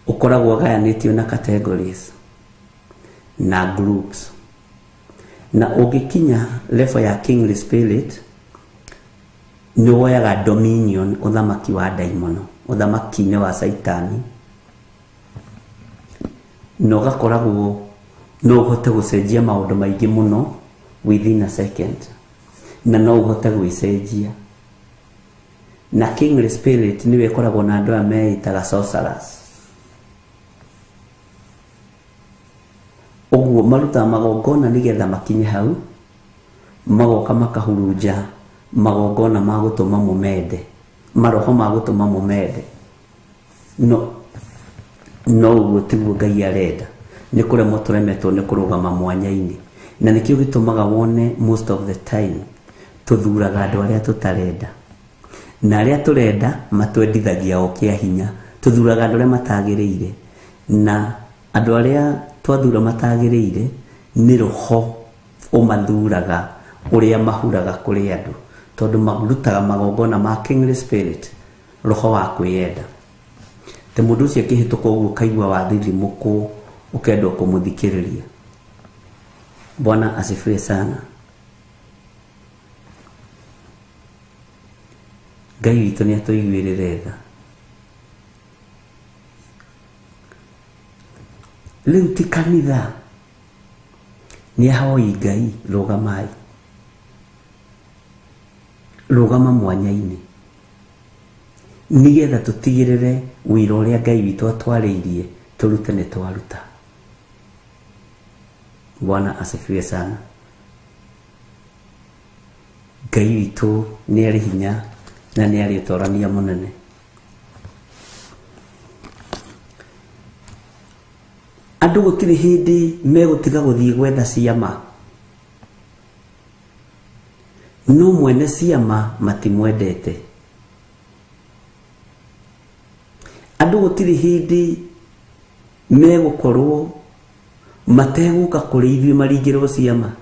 ũkoragwo ũgayanĩtio na categories na groups, na ũngĩkinya level ya kingly spirit nĩ woyaga dominion, ũthamaki wa ndaimono, ũthamaki-inĩ wa Caitani, na ũgakoragwo no ũhote gũcenjia maũndũ maingĩ mũno within a second, na no ũhote gwĩcenjia. Na kingly spirit nĩyo ĩkoragwo na andũ aya meĩtaga sorcerers. Ũguo marutaga magongona nĩgetha makinye hau, magoka makahurunja magongona ma gũtũma mũmende, maroho ma gũtũma mũmende. No ũguo tiguo Ngai arenda. Nĩ kũremwo tũremetwo nĩ kũrũgama mwanya-inĩ. Na nĩkĩo gĩtũmaga wone most of the time tũthuraga andũ arĩa tũtarenda, na arĩa tũrenda matwendithagia o kĩa hinya. Tũthuraga andũ arĩa matagĩrĩire, na andũ arĩa twathura matagĩrĩire nĩ roho ũmathuraga ũrĩa mahuraga kũrĩ andũ, tondũ marutaga magongona ma kingly spirit, roho wa kwĩyenda. Te mũndũ ũcio akĩhĩtũka ũguo ũkaigua wathithimũkwo, ũkendwo kũmũthikĩrĩria. Bwana asifiwe sana. Ngai witũ nĩ atũiguĩrĩre tha. Rĩu ti kanitha, nĩ ahoi Ngai, rũgamai, rũgama mwanya-inĩ, nĩgetha tũtigĩrĩre wĩra ũrĩa Ngai witũ atwarĩirie tũrute nĩ twaruta. Bwana asifiwe sana. Ngai witũ nĩ arĩ hinya na nĩ arĩ ũtorania mũnene. Andũ gũtirĩ hĩndĩ megũtiga gũthiĩ gwetha ciama, no mwene ciama matimwendete. Andũ gũtirĩ hĩndĩ megũkorwo mategũka kũrĩ ithuĩ maringĩrwo ciama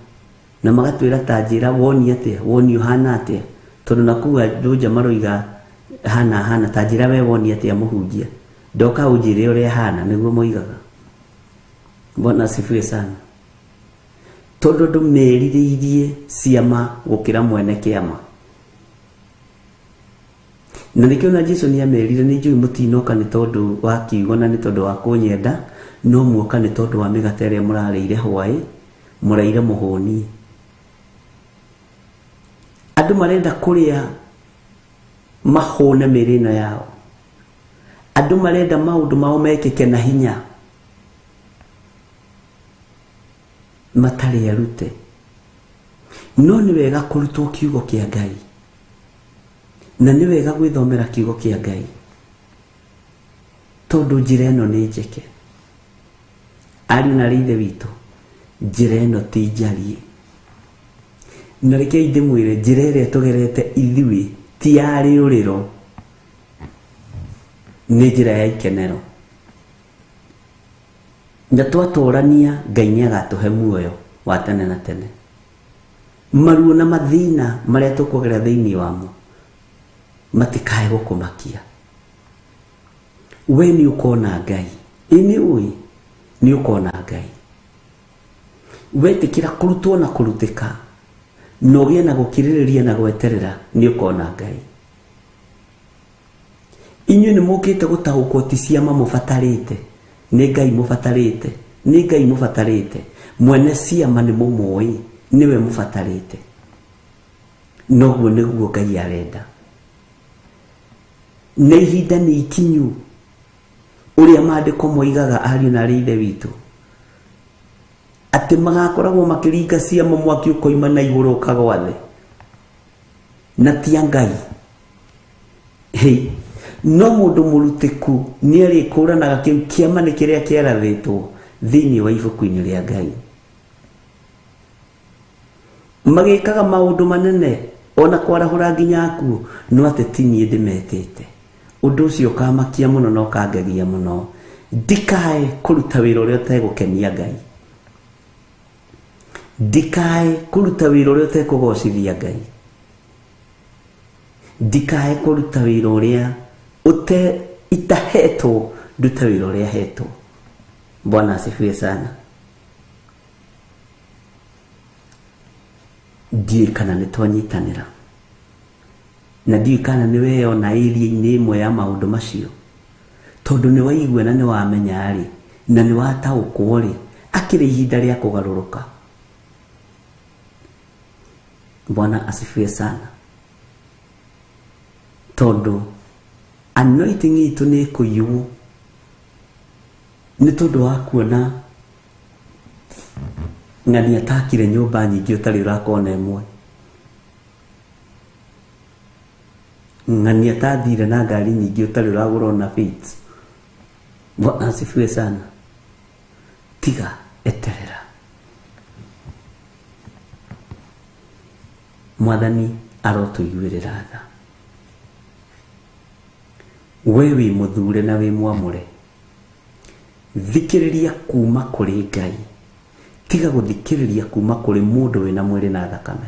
na magatwĩra ta njĩra woni atĩa, woni ũhana atĩa, tondũ nakũu andũ nja maroiga hana hana, ta njĩra we woni atĩa mũhunjia, ndoka ũnjĩre ũrĩa hana, nĩguo moigaga. Bwana asifiwe sana. Tondũ andũ merirĩirie ciama gũkĩra mwene kĩama. Na nĩkĩo na Jesu nĩ amerire, nĩ njũĩ mũtinoka nĩ tondũ wa kiugo na nĩ tondũ wa kũnyenda, no muoka nĩ tondũ wa mĩgate ĩrĩa mũrarĩire hwaĩ, mũraire mũhũnie. Andũ marenda kũrĩa mahũne mĩĩrĩ ĩno yao. Andũ marenda maũndũ mao mekĩke na hinya matarĩ arute. No nĩ wega kũrutwo kiugo kĩa Ngai, na nĩ wega gwĩthomera kiugo kĩa Ngai, tondũ njĩra ĩno nĩ njeke. Ariũ na aarĩ Ithe witũ, njĩra ĩno ti njariĩ. Na rekei ndĩmwĩre, njĩra ĩrĩa tũgerete ithuĩ ti ya rĩũrĩro, nĩ njĩra ya ikenero. Na twatũrania Ngai nĩ agatũhe muoyo wa tene na tene. Maruo na mathĩna marĩa tũkũgerera thĩinĩ wamo matikae gũkũmakia. We nĩ ũkona Ngai. Ĩ nĩ ũĩ nĩ ũkona Ngai. Wetĩkĩra kũrutwo na kũrutĩka, na ũgĩe na gũkirĩrĩria na gweterera, nĩ ũkona Ngai. Inyuĩ nĩ mũkĩte gũtaũkwo ti ciama mũbatarĩte, nĩ Ngai mũbatarĩte, nĩ Ngai mũbatarĩte. Mwene ciama nĩ mũmũĩ, nĩwe mũbatarĩte. Noguo nĩguo Ngai arenda. Na ihinda nĩ ikinyu, ũrĩa maandĩko moigaga, ariũ na aarĩ Ithe witũ, atĩ magakoragwo makĩringa ciama, mwaki ũkoima na igũrũ ũkagwa thĩ, na ti a Ngai. Hĩ, no mũndũ mũrutĩku nĩ arĩkũranaga kĩu kĩama nĩ kĩrĩa kĩarathĩtwo thĩinĩ wa ibuku-inĩ rĩa Ngai. Magĩkaga maũndũ manene ona kwarahũra nginya akuũ, no atĩ ti niĩ ndĩmetĩte. Ũndũ ũcio ũkamakia mũno na ũkangegia mũno. Ndikae kũruta wĩra ũrĩa ũtegũkenia Ngai. Ndikae kũruta wĩra ũrĩa ũtekũgocithia Ngai. Ndikae kũruta wĩra ũrĩa itahetwo, ndute wĩra ũrĩa hetwo. Bwana asifiwe sana. Ndiũĩ kana nĩ twanyitanĩra, na ndiũĩ kana nĩ weyona area-inĩ ĩmwe ya maũndũ macio, tondũ nĩ waigua na nĩ wamenya rĩ, na nĩ wataũkwo rĩ, akĩrĩ ihinda rĩa kũgarũrũka. Bwana asifiwe sana. Tondũ anointing itũ nĩ ĩkũiywo nĩ tondũ wa kuona ng'ani atakire nyũmba nyingĩ ũtarĩ ũrakona ĩmwe, ng'ani atathire na ngari nyingĩ ũtarĩ ũragũra ona Fit. Bwana asifiwe sana. Tiga, eterera. Mwathani arotũiguĩrĩra tha. We wĩ mũthure na wĩ mwamũre, thikĩrĩria kuma kũrĩ Ngai, tiga gũthikĩrĩria kuma kũrĩ mũndũ wĩna mwĩrĩ na thakame.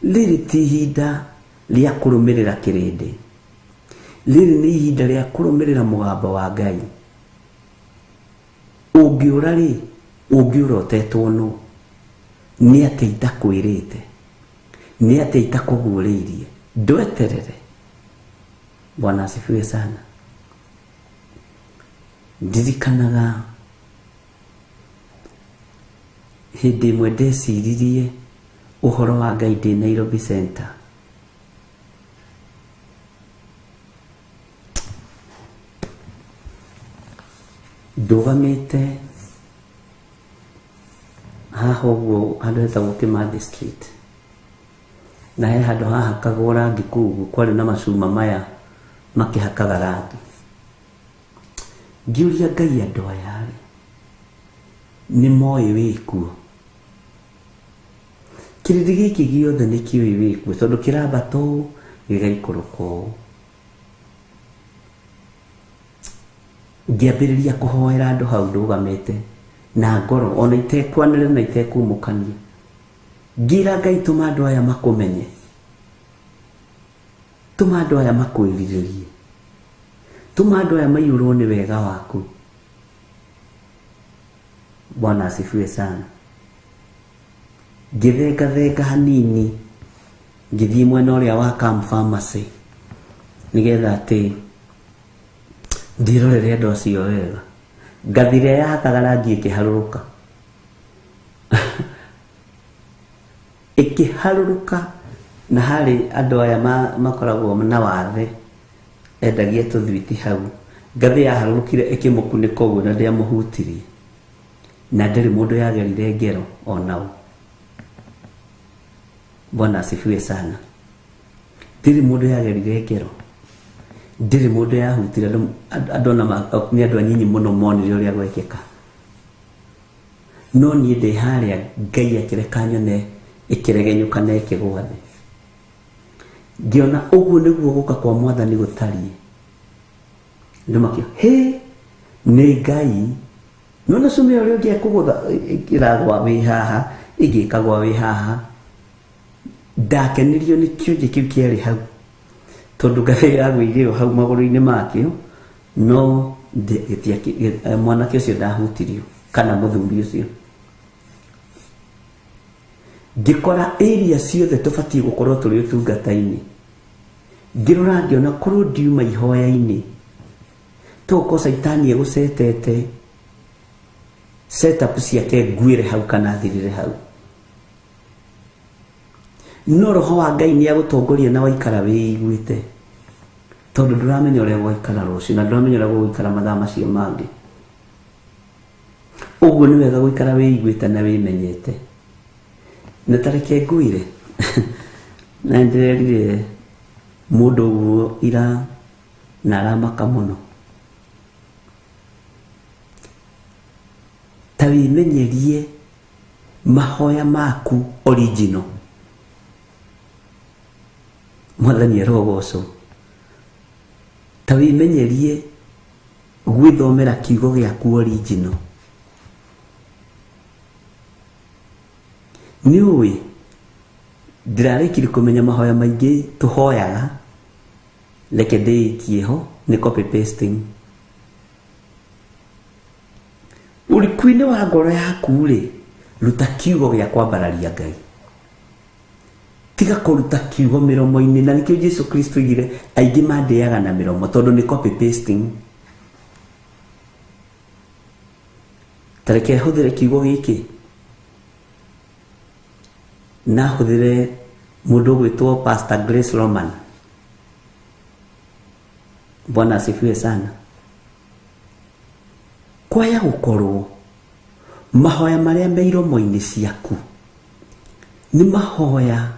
Rĩrĩ ti ihinda rĩa kũrũmĩrĩra kĩrĩndĩ, rĩrĩ nĩ ihinda rĩa kũrũmĩrĩra mũgambo wa Ngai. Ũngĩũra rĩ, ũngĩũra ũtetwo nũ? Nĩ atĩa itakwĩrĩte? Nĩ atĩa itakũguũrĩirie? Ndweterere. Bwana asifiwe sana. Ndirikanaga hĩndĩ ĩmwe ndeciririe ũhoro wa Ngai ndĩ Nairobi Center. Ndũgamĩte haha ũguo handũ hetagwo Kimathi Street, na he handũ hahakagwo rangi kũu ũguo, kwarĩ na macuma maya makĩhakaga rangi. Ngĩũria Ngai, andũ aya rĩ nĩ moĩ wĩkuo? Kĩrĩndĩ gĩkĩ gĩothe nĩ kĩũĩ wĩkuo, tondũ kĩrambata ũũ gĩgaikũrũka ũũ. Ngĩambĩrĩria kũhoera andũ hau ndũgamĩte na ngoro, ona itekwanĩrĩra na itekumũkania. Ngĩra Ngai, tũma andũ aya makũmenye, tũma andũ aya makwĩrirĩrie, tũma andũ aya maiyũrwo nĩ wega waku. Bwana asifiwe sana. Ngĩthengathenga hanini, ngĩthiĩ mwena ũrĩa wa Cam Pharmacy nĩgetha atĩ ndĩrorere andũ acio wega. Ngathi ĩrĩa yahakaga rangi ĩkĩharũrũka, ĩkĩharũrũka Na harĩ andũ aya makoragwo na wathe endagia tũthwiti hau, ngathĩ yaharũrũkire ĩkĩmũkunĩka ũguo na ndĩamũhutirie, na ndĩrĩ mũndũ yagerire ngero onao. Bwana asifiwe sana. Ndirĩ mũndũ yagerire ngero, ndirĩ mũndũ yahutire, andũ ona nĩ andũ anyinyi mũno monire ũrĩa gwekĩka. No niĩ ndĩ harĩa Ngai akĩreka nyone ĩkĩregenyũka na ĩkĩgũa thĩ. Ngĩona ũguo nĩguo gũka kwa mwathani gũtariĩ. Andũ makĩo, hĩ, nĩ Ngai. Nĩwona cuma ũrĩa ũngĩ ekũgũtha, ĩragwa wĩ haha, ĩngĩ ĩkagwa wĩ haha. Ndakenirio nĩ kĩonje kĩu kĩarĩ hau, tondũ ngathĩ yagũire o hau magũrũ-inĩ makĩo, no mwanake ũcio ndahutirio kana mũthuri ũcio. Ngĩkora area ciothe tũbatiĩ gũkorwo tũrĩ ũtungata-inĩ. Ngĩrora ngĩona korwo ndiuma ihoya-inĩ, tokorwo caitani egũcetete setup ciake nguĩre hau kana thirire hau. No roho wa Ngai nĩ agũtongoria na waikara wĩiguĩte, tondũ ndũramenya ũrĩa gũgaikara rũciũ na ndũramenya ũrĩa gũgũikara mathaa macio mangĩ. Ũguo nĩ wega gũikara wĩiguĩte na wĩmenyete. Na ta reke ngwĩre, na ndĩrerire mũndũ ũguo ira na aramaka mũno. Ta wĩmenyerie mahoya maku original. Mwathani arogocwo. Ta wĩmenyerie gwĩthomera kiugo gĩaku original. Nĩ ũĩ ndĩrarĩkirie kũmenya mahoya maingĩ tũhoyaga, reke ndĩikie ho nĩ copy pasting. Ũriku-inĩ wa ngoro yaku rĩ, ruta kiugo gĩa kwambararia Ngai. Tiga kũruta kiugo mĩromo-inĩ, na nĩkĩo Jesu Kristo oigire aingĩ mandĩaga na mĩromo tondũ nĩ copy pasting. Ta reke hũthĩre kiugo gĩkĩ, na hũthĩre mũndũ ũgwĩtwo Pastor Grace Roman. Bwana asifiwe sana. Kwaya gũkorwo mahoya marĩa me iromo-inĩ ciaku nĩ mahoya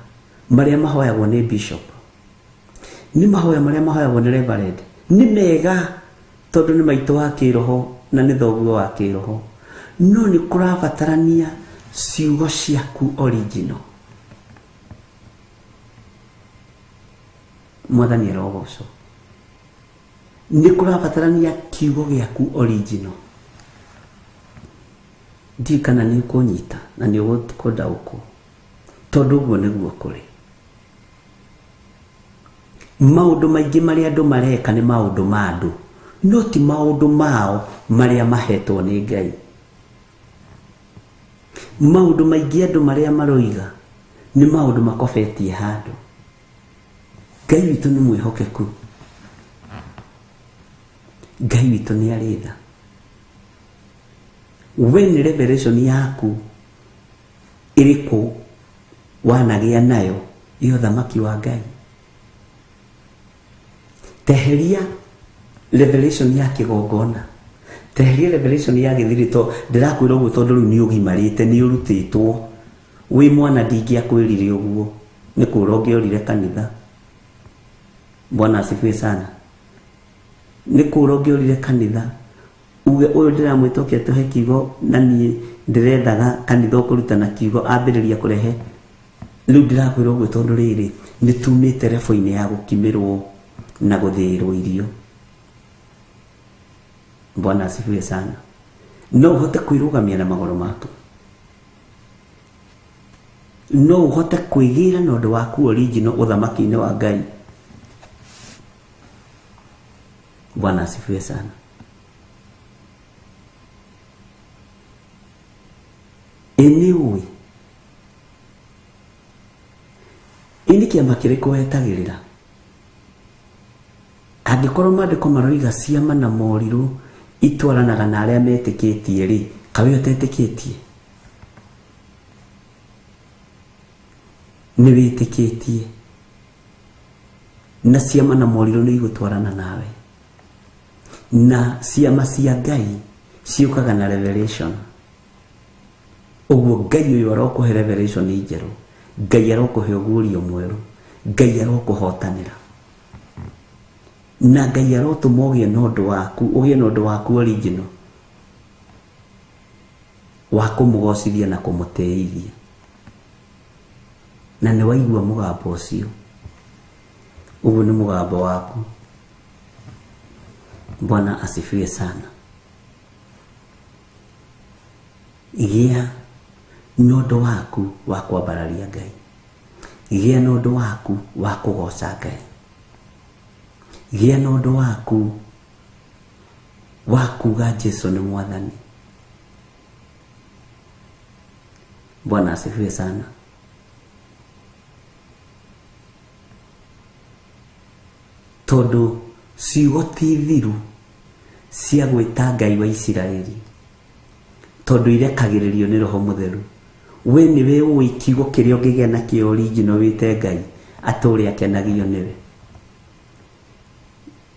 marĩa mahoyagwo nĩ bishop, nĩ mahoya marĩa mahoyagwo nĩ reverend, nĩ mega tondũ nĩ maitũ wa kĩroho na nĩ thoguo wa kĩroho, no nĩ kũrabatarania ciugo ciaku original. Mwathani arogocwo. Nĩ kũrabatarania kiugo gĩaku original. Ndiũĩ kana nĩ ũkũnyita na nĩ ũkũndaũkwo, tondũ ũguo nĩguo kũrĩ. Maũndũ maingĩ marĩa andũ mareka nĩ maũndũ ma andũ, no ti maũndũ mao marĩa mahetwo nĩ Ngai. Maũndũ maingĩ andũ marĩa maroiga nĩ maũndũ makobetie handũ. Ngai witũ nĩ mwĩhokeku, Ngai witũ nĩ arĩ tha. We nĩ revelation yaku ĩrĩkũ wanagĩa nayo ya ũthamaki wa Ngai? Teheria revelation ya kĩgongona, teheria revelation ya gĩthirito. Ndĩrakwĩra ũguo tondũ rĩu nĩ ũgimarĩte, nĩ ũrutĩtwo. Wĩ mwana ndingĩakwĩrire ũguo, nĩ kũra ũngĩorire kanitha. Bwana asifiwe sana. Nĩ kũra ũngĩorire kanitha, uge ũyũ ndĩramwĩta oke atũhe kiugo, na niĩ ndĩrethaga kanitha ũkũrutana kiugo, ambĩrĩria kũrehe. Rĩu ndĩrakwĩra ũguo tondũ rĩrĩ, nĩ tumĩte rebo-inĩ ya gũkimĩrwo na gũthĩĩrwo irio. Bwana asifiwe sana. No ũhote kwĩrũgamia na magũrũ maku, no ũhote kwĩgĩra na ũndũ waku original ũthamaki-inĩ wa Ngai. Bwana asifiwe sana. Ĩ nĩ ũĩ ĩ nĩ kĩama kĩrĩkũ wetagĩrĩra? Angĩkorwo maandĩko maroiga ciama na morirũ itwaranaga na arĩa metĩkĩtie rĩ, kaĩ ũtetĩkĩtie? Nĩ wĩtĩkĩtie. Na ciama na morirũ nĩ igũtwarana nawe. Na ciama cia Ngai ciũkaga na revelation. Ũguo Ngai ũyũ arokũhe revelation njerũ, Ngai arokũhe ũguũrio mwerũ, Ngai arokũhotanĩra. Na Ngai arotũma ũgĩe na ũndũ waku, ũgĩe na ũndũ waku original wa kũmũgocithia na kũmũtĩithia. Na nĩ waigua mũgambo ũcio, ũguo nĩ mũgambo waku. Bwana asifiwe sana. Gĩa na ũndũ waku wa kwambararia Ngai, gĩa na ũndũ waku wa kũgoca Ngai, gĩa na ũndũ waku wa kuga Jesu nĩ mwathani. Bwana asifiwe sana. Tondũ ciugo ti thiru cia gwĩta Ngai wa Isiraeli, tondũ irekagĩrĩrio nĩ Roho Mũtheru. We nĩwe ũĩ kiugo kĩrĩa ũngĩgĩa nakĩo original wĩte Ngai atũũre akenagio nĩwe.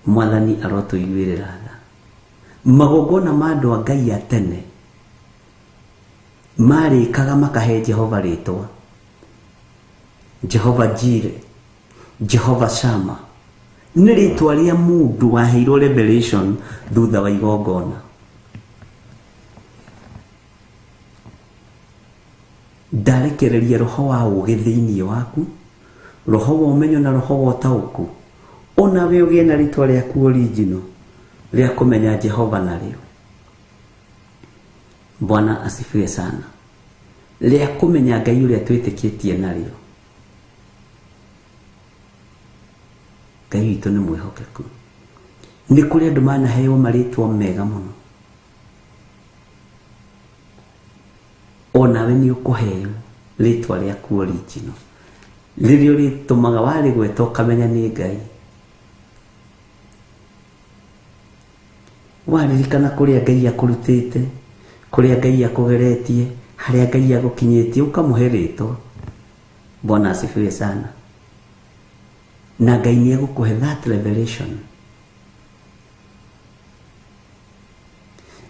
Mwathani arotũiguĩrĩra tha. Magongona ma andũ a Ngai a tene marĩkaga makahe Jehova rĩtwa, Jehova Jire, Jehova Shama. Nĩ rĩtwa rĩa mũndũ waheirwo revelation thutha wa igongona. Ndarekereria roho wa ũũgĩ thĩinĩ waku, roho wa ũmenyo na roho wa ũtaũku, ona we ũgĩe na rĩtwa rĩaku original rĩa kũmenya Jehova narĩo. Bwana asifiwe sana. Rĩa kũmenya Ngai ũrĩa twĩtĩkĩtie narĩo. Ngai witũ nĩ mwĩhokeku. Nĩ kũrĩ andũ manaheo marĩtwa mega mũno, onawe nĩ ũkũheo rĩtwa rĩaku original rĩrĩa ũrĩtũmaga warĩgweta ũkamenya nĩ Ngai. Waririkana kũrĩa Ngai akũrutĩte, kũrĩa Ngai akũgeretie, harĩa Ngai agũkinyĩtie, ũkamũhe rĩtwa. Bwana asifiwe sana. Na Ngai nĩ egũkũhe that revelation.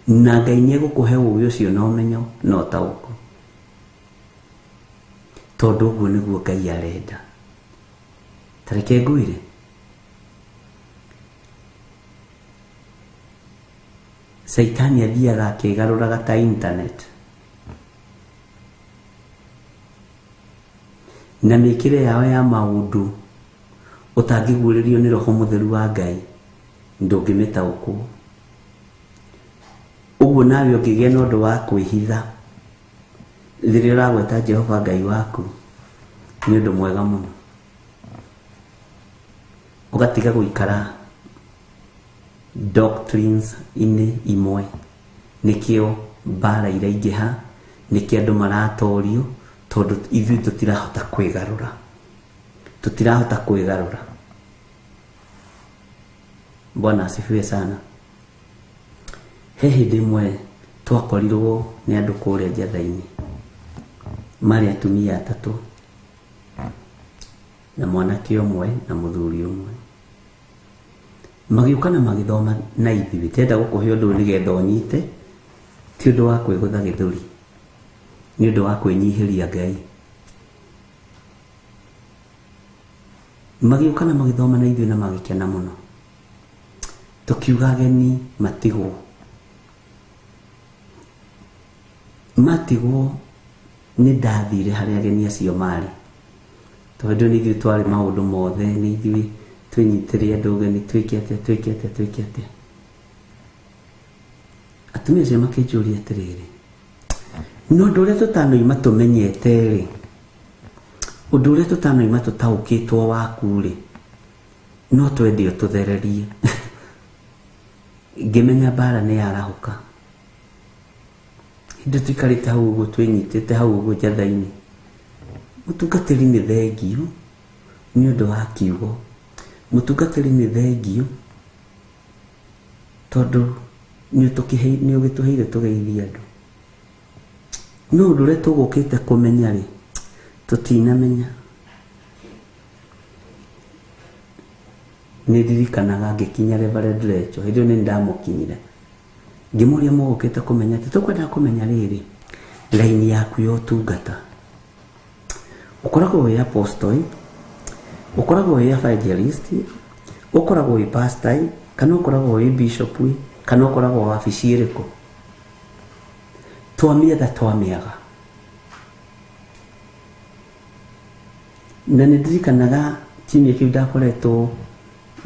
Na Ngai nĩ egũkũhe ũũgĩ ũcio na ũmenyo na ũtaũku, tondũ ũguo nĩguo Ngai arenda. Ta reke ngwĩre, Caitani athiaga akĩgarũraga ta internet, na mĩkĩre yao ya maũndũ ũtangĩguũrĩrio nĩ Roho Mũtheru wa Ngai ndũngĩmĩtaũkwo. Ũguo nawe ũngĩgĩa na ũndũ wa kwĩhitha rĩrĩa ũragweta Jehova Ngai waku, nĩ ũndũ mwega mũno. Ũgatiga gũikara doctrines inĩ imwe. Nĩkĩo mbara iraingĩha, nĩkĩo andũ maratorio, tondũ ithuĩ tũtirahota kwĩgarũra, tũtirahota kwĩgarũra. Bwana asifiwe sana. He hĩndĩ ĩmwe twakorirwo nĩ andũ kũrĩa njatha-inĩ, marĩ atumia atatũ na mwanake ũmwe na mũthuri ũmwe. Magĩũka na magĩthoma na ithuĩ. Ndĩrenda gũkũhe ũndũ ũyũ nĩgetha ũnyite, ti ũndũ wa kwĩgũtha gĩthũri, nĩ ũndũ wa kwĩnyihĩria Ngai. Magĩũka na magĩthoma na ithuĩ na magĩkena mũno. Tũkiuga ageni matigwo, matigwo. Nĩ ndathire harĩa ageni acio marĩ, tondũ nĩ ithuĩ twarĩ maũndũ mothe, nĩ ithuĩ twĩnyitĩre andũ ũgeni, twĩke atĩa, twĩke atĩa, twĩke atĩa. Atumia acio makĩnjũria atĩrĩrĩ, no ũndũ ũrĩa tũtanoima tũmenyete rĩ, ũndũ ũrĩa tũtanoima tũtaũkĩtwo waku rĩ, no twende ũtũthererie. Ngĩmenya mbara nĩ yarahũka. Hĩndĩ tũikarĩte hau ũguo, twĩnyitĩte hau ũguo njatha-inĩ, mũtungatĩri nĩ thengio nĩ ũndũ wa kiugo, mũtungatĩri nĩ thengio tondũ nĩ ũgĩtũheire tũgeithie andũ. No ũndũ ũrĩa tũgũkĩte kũmenya rĩ, tũtinamenya. Nĩ ndirikanaga ngĩkinya Reverend Rachel, hĩndĩ ĩyo nĩ ndamũkinyire, ngĩmũria mũgũkĩte kũmenya atĩ tũkwenda kũmenya rĩrĩ raini yaku ya ũtungata, ũkoragwo wĩ apostle, ũkoragwo wĩ evangelist, ũkoragwo wĩ pastor, kana ũkoragwo wĩ bishop, kana ũkoragwo wabici ĩrĩkũ? Twamĩetha twamĩaga. Na nĩ ndirikanaga kiumia kĩu ndakoretwo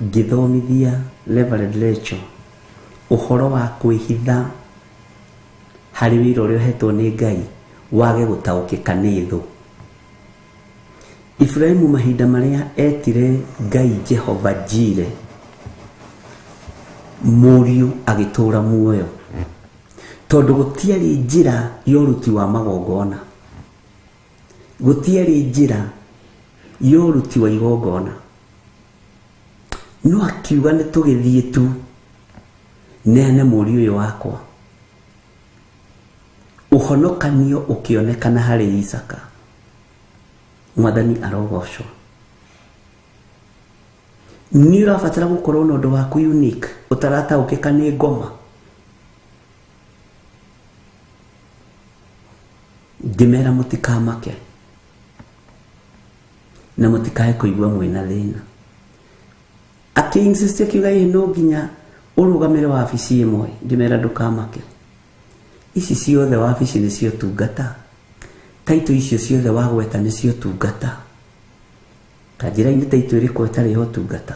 ngĩthomithia Reverend Rachel ũhoro wa kwĩhitha harĩ wĩra ũrĩa ũhetwo nĩ Ngai wage gũtaũkĩka nĩ thũ. Ibrahimu mahinda marĩa etire Ngai Jehova Jire, mũriũ agĩtũra muoyo, tondũ gũtiarĩ njĩra ya ũruti wa magongona, gũtiarĩ njĩra ya ũruti wa igongona, no akiuga nĩ tũgĩthiĩ tu neane mũriũ ũyũ wakwa. Ũhonokanio ũkĩonekana harĩ Isaka. Mwathani arogocwo. Nĩ ũrabatara gũkorwo na ũndũ waku unique ũtarataũkĩka nĩ ngoma. Ngĩmera mũtikamake na mũtikae kũigua mwĩna thĩna. Akĩ-insist akiuga ĩ no nginya ũrũgamĩre wabici ĩmwe. Ngĩmera ndũkamake, ici ciothe wabici nĩcio tungata, taito icio ciothe wagweta nĩcio tungata. Ta njĩra-inĩ taito ĩrĩkũ ĩtarĩ ya ũtungata?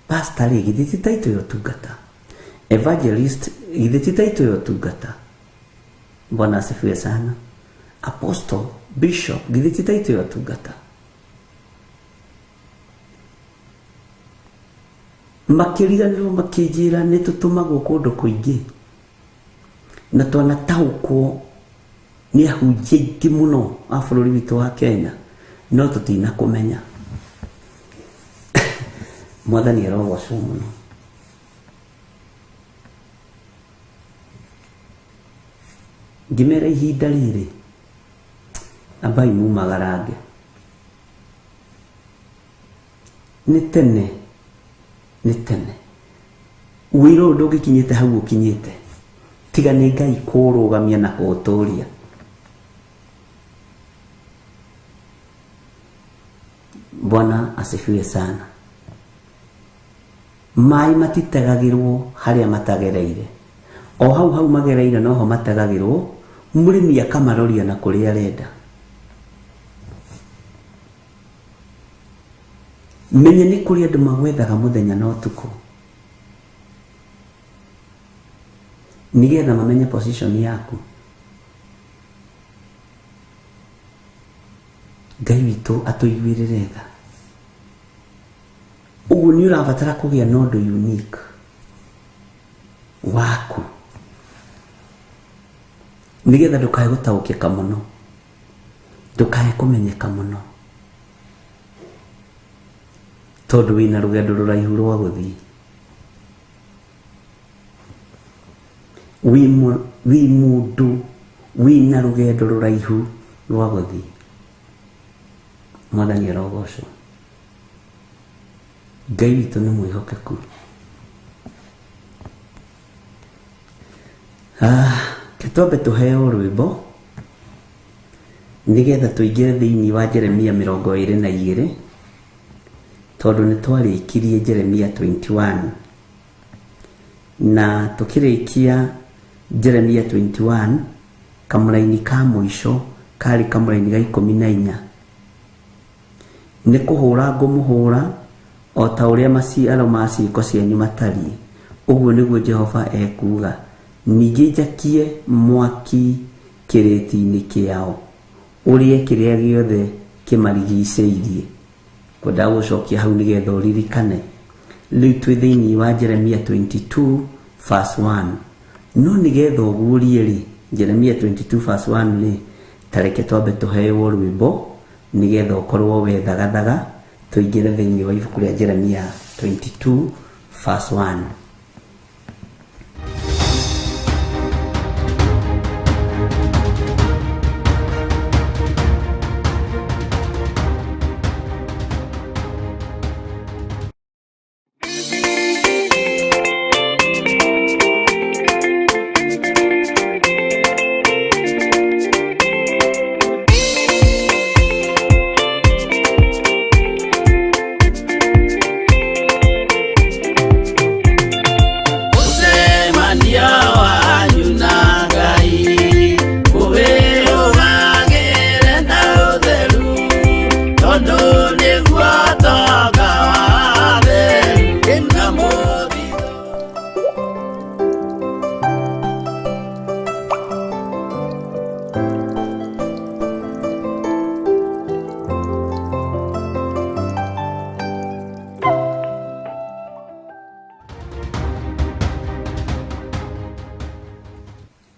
Pastor rĩ, githĩ ti taito ya ũtungata? Evangelist githĩ ti taito ya ũtungata? Bwana asifiwe sana. Apostle, bishop githĩ ti taito ya ũtungata? Makĩriganĩrwo makĩnjĩra nĩ tũtũmagwo kũndũ kũingĩ na twanataũkwo nĩ ahunjia aingĩ mũno a bũrũri witũ wa Kenya, no tũtinakũmenya. Mwathani arogocwo mũno. Ngĩmera ihinda rĩrĩ ambai mumagarange, nĩ tene, nĩ tene wĩra ũyũ ndũngĩkinyĩte hau ũkinyĩte, tiga nĩ Ngai kũũrũgamia na kũũtũria. Bwana asifiwe sana. Maĩ matitegagĩrwo harĩa matagereire, o hau hau magereire noho mategagĩrwo, mũrĩmi akamaroria na kũrĩa arenda. Menye nĩ kũrĩ andũ magwethaga mũthenya na ũtukũ nĩgetha mamenye position yaku. Ngai witũ atũiguĩrĩre tha. Ũguo nĩ ũrabatara kũgĩa na ũndũ unique waku nĩgetha ndũkae gũtaũkĩka mũno, ndũkae kũmenyeka mũno, tondũ wĩna rũgendo rũraihu rwa gũthiĩ. Wĩ mũndũ wĩna rũgendo rũraihu rwa gũthiĩ. Mwathani arogocwo. Ngai witũ nĩ mwĩhokeku. Twambe tũheo rwĩmbo nĩgetha tũingĩre thĩinĩ wa Jeremia 22, tondũ nĩ twarĩkirie Jeremia 21 na tũkĩrĩkia Jeremia 21 kamũraini ka mũico karĩ kamũraini ga 14. Nĩ kũhũra ngũmũhũra o ta ũrĩa maciaro ma ciĩko cianyu matariĩ, ũguo nĩguo Jehova ekuuga. Ningĩ njakie mwaki kĩrĩti-inĩ kĩao, ũrĩe kĩrĩa gĩothe kĩmarigicĩirie. Ngwendaga gũcokia hau nĩgetha ũririkane. Rĩu twĩ thĩinĩ wa Jeremia 22 verse 1. No nĩgetha ũguũrie rĩ, Jeremia 22 verse 1 rĩ, ta reke twambe tũheo rwĩmbo nĩgetha ũkorwo wethagathaga tũingĩre thĩinĩ wa ibuku rĩa Jeremia 22 verse 1.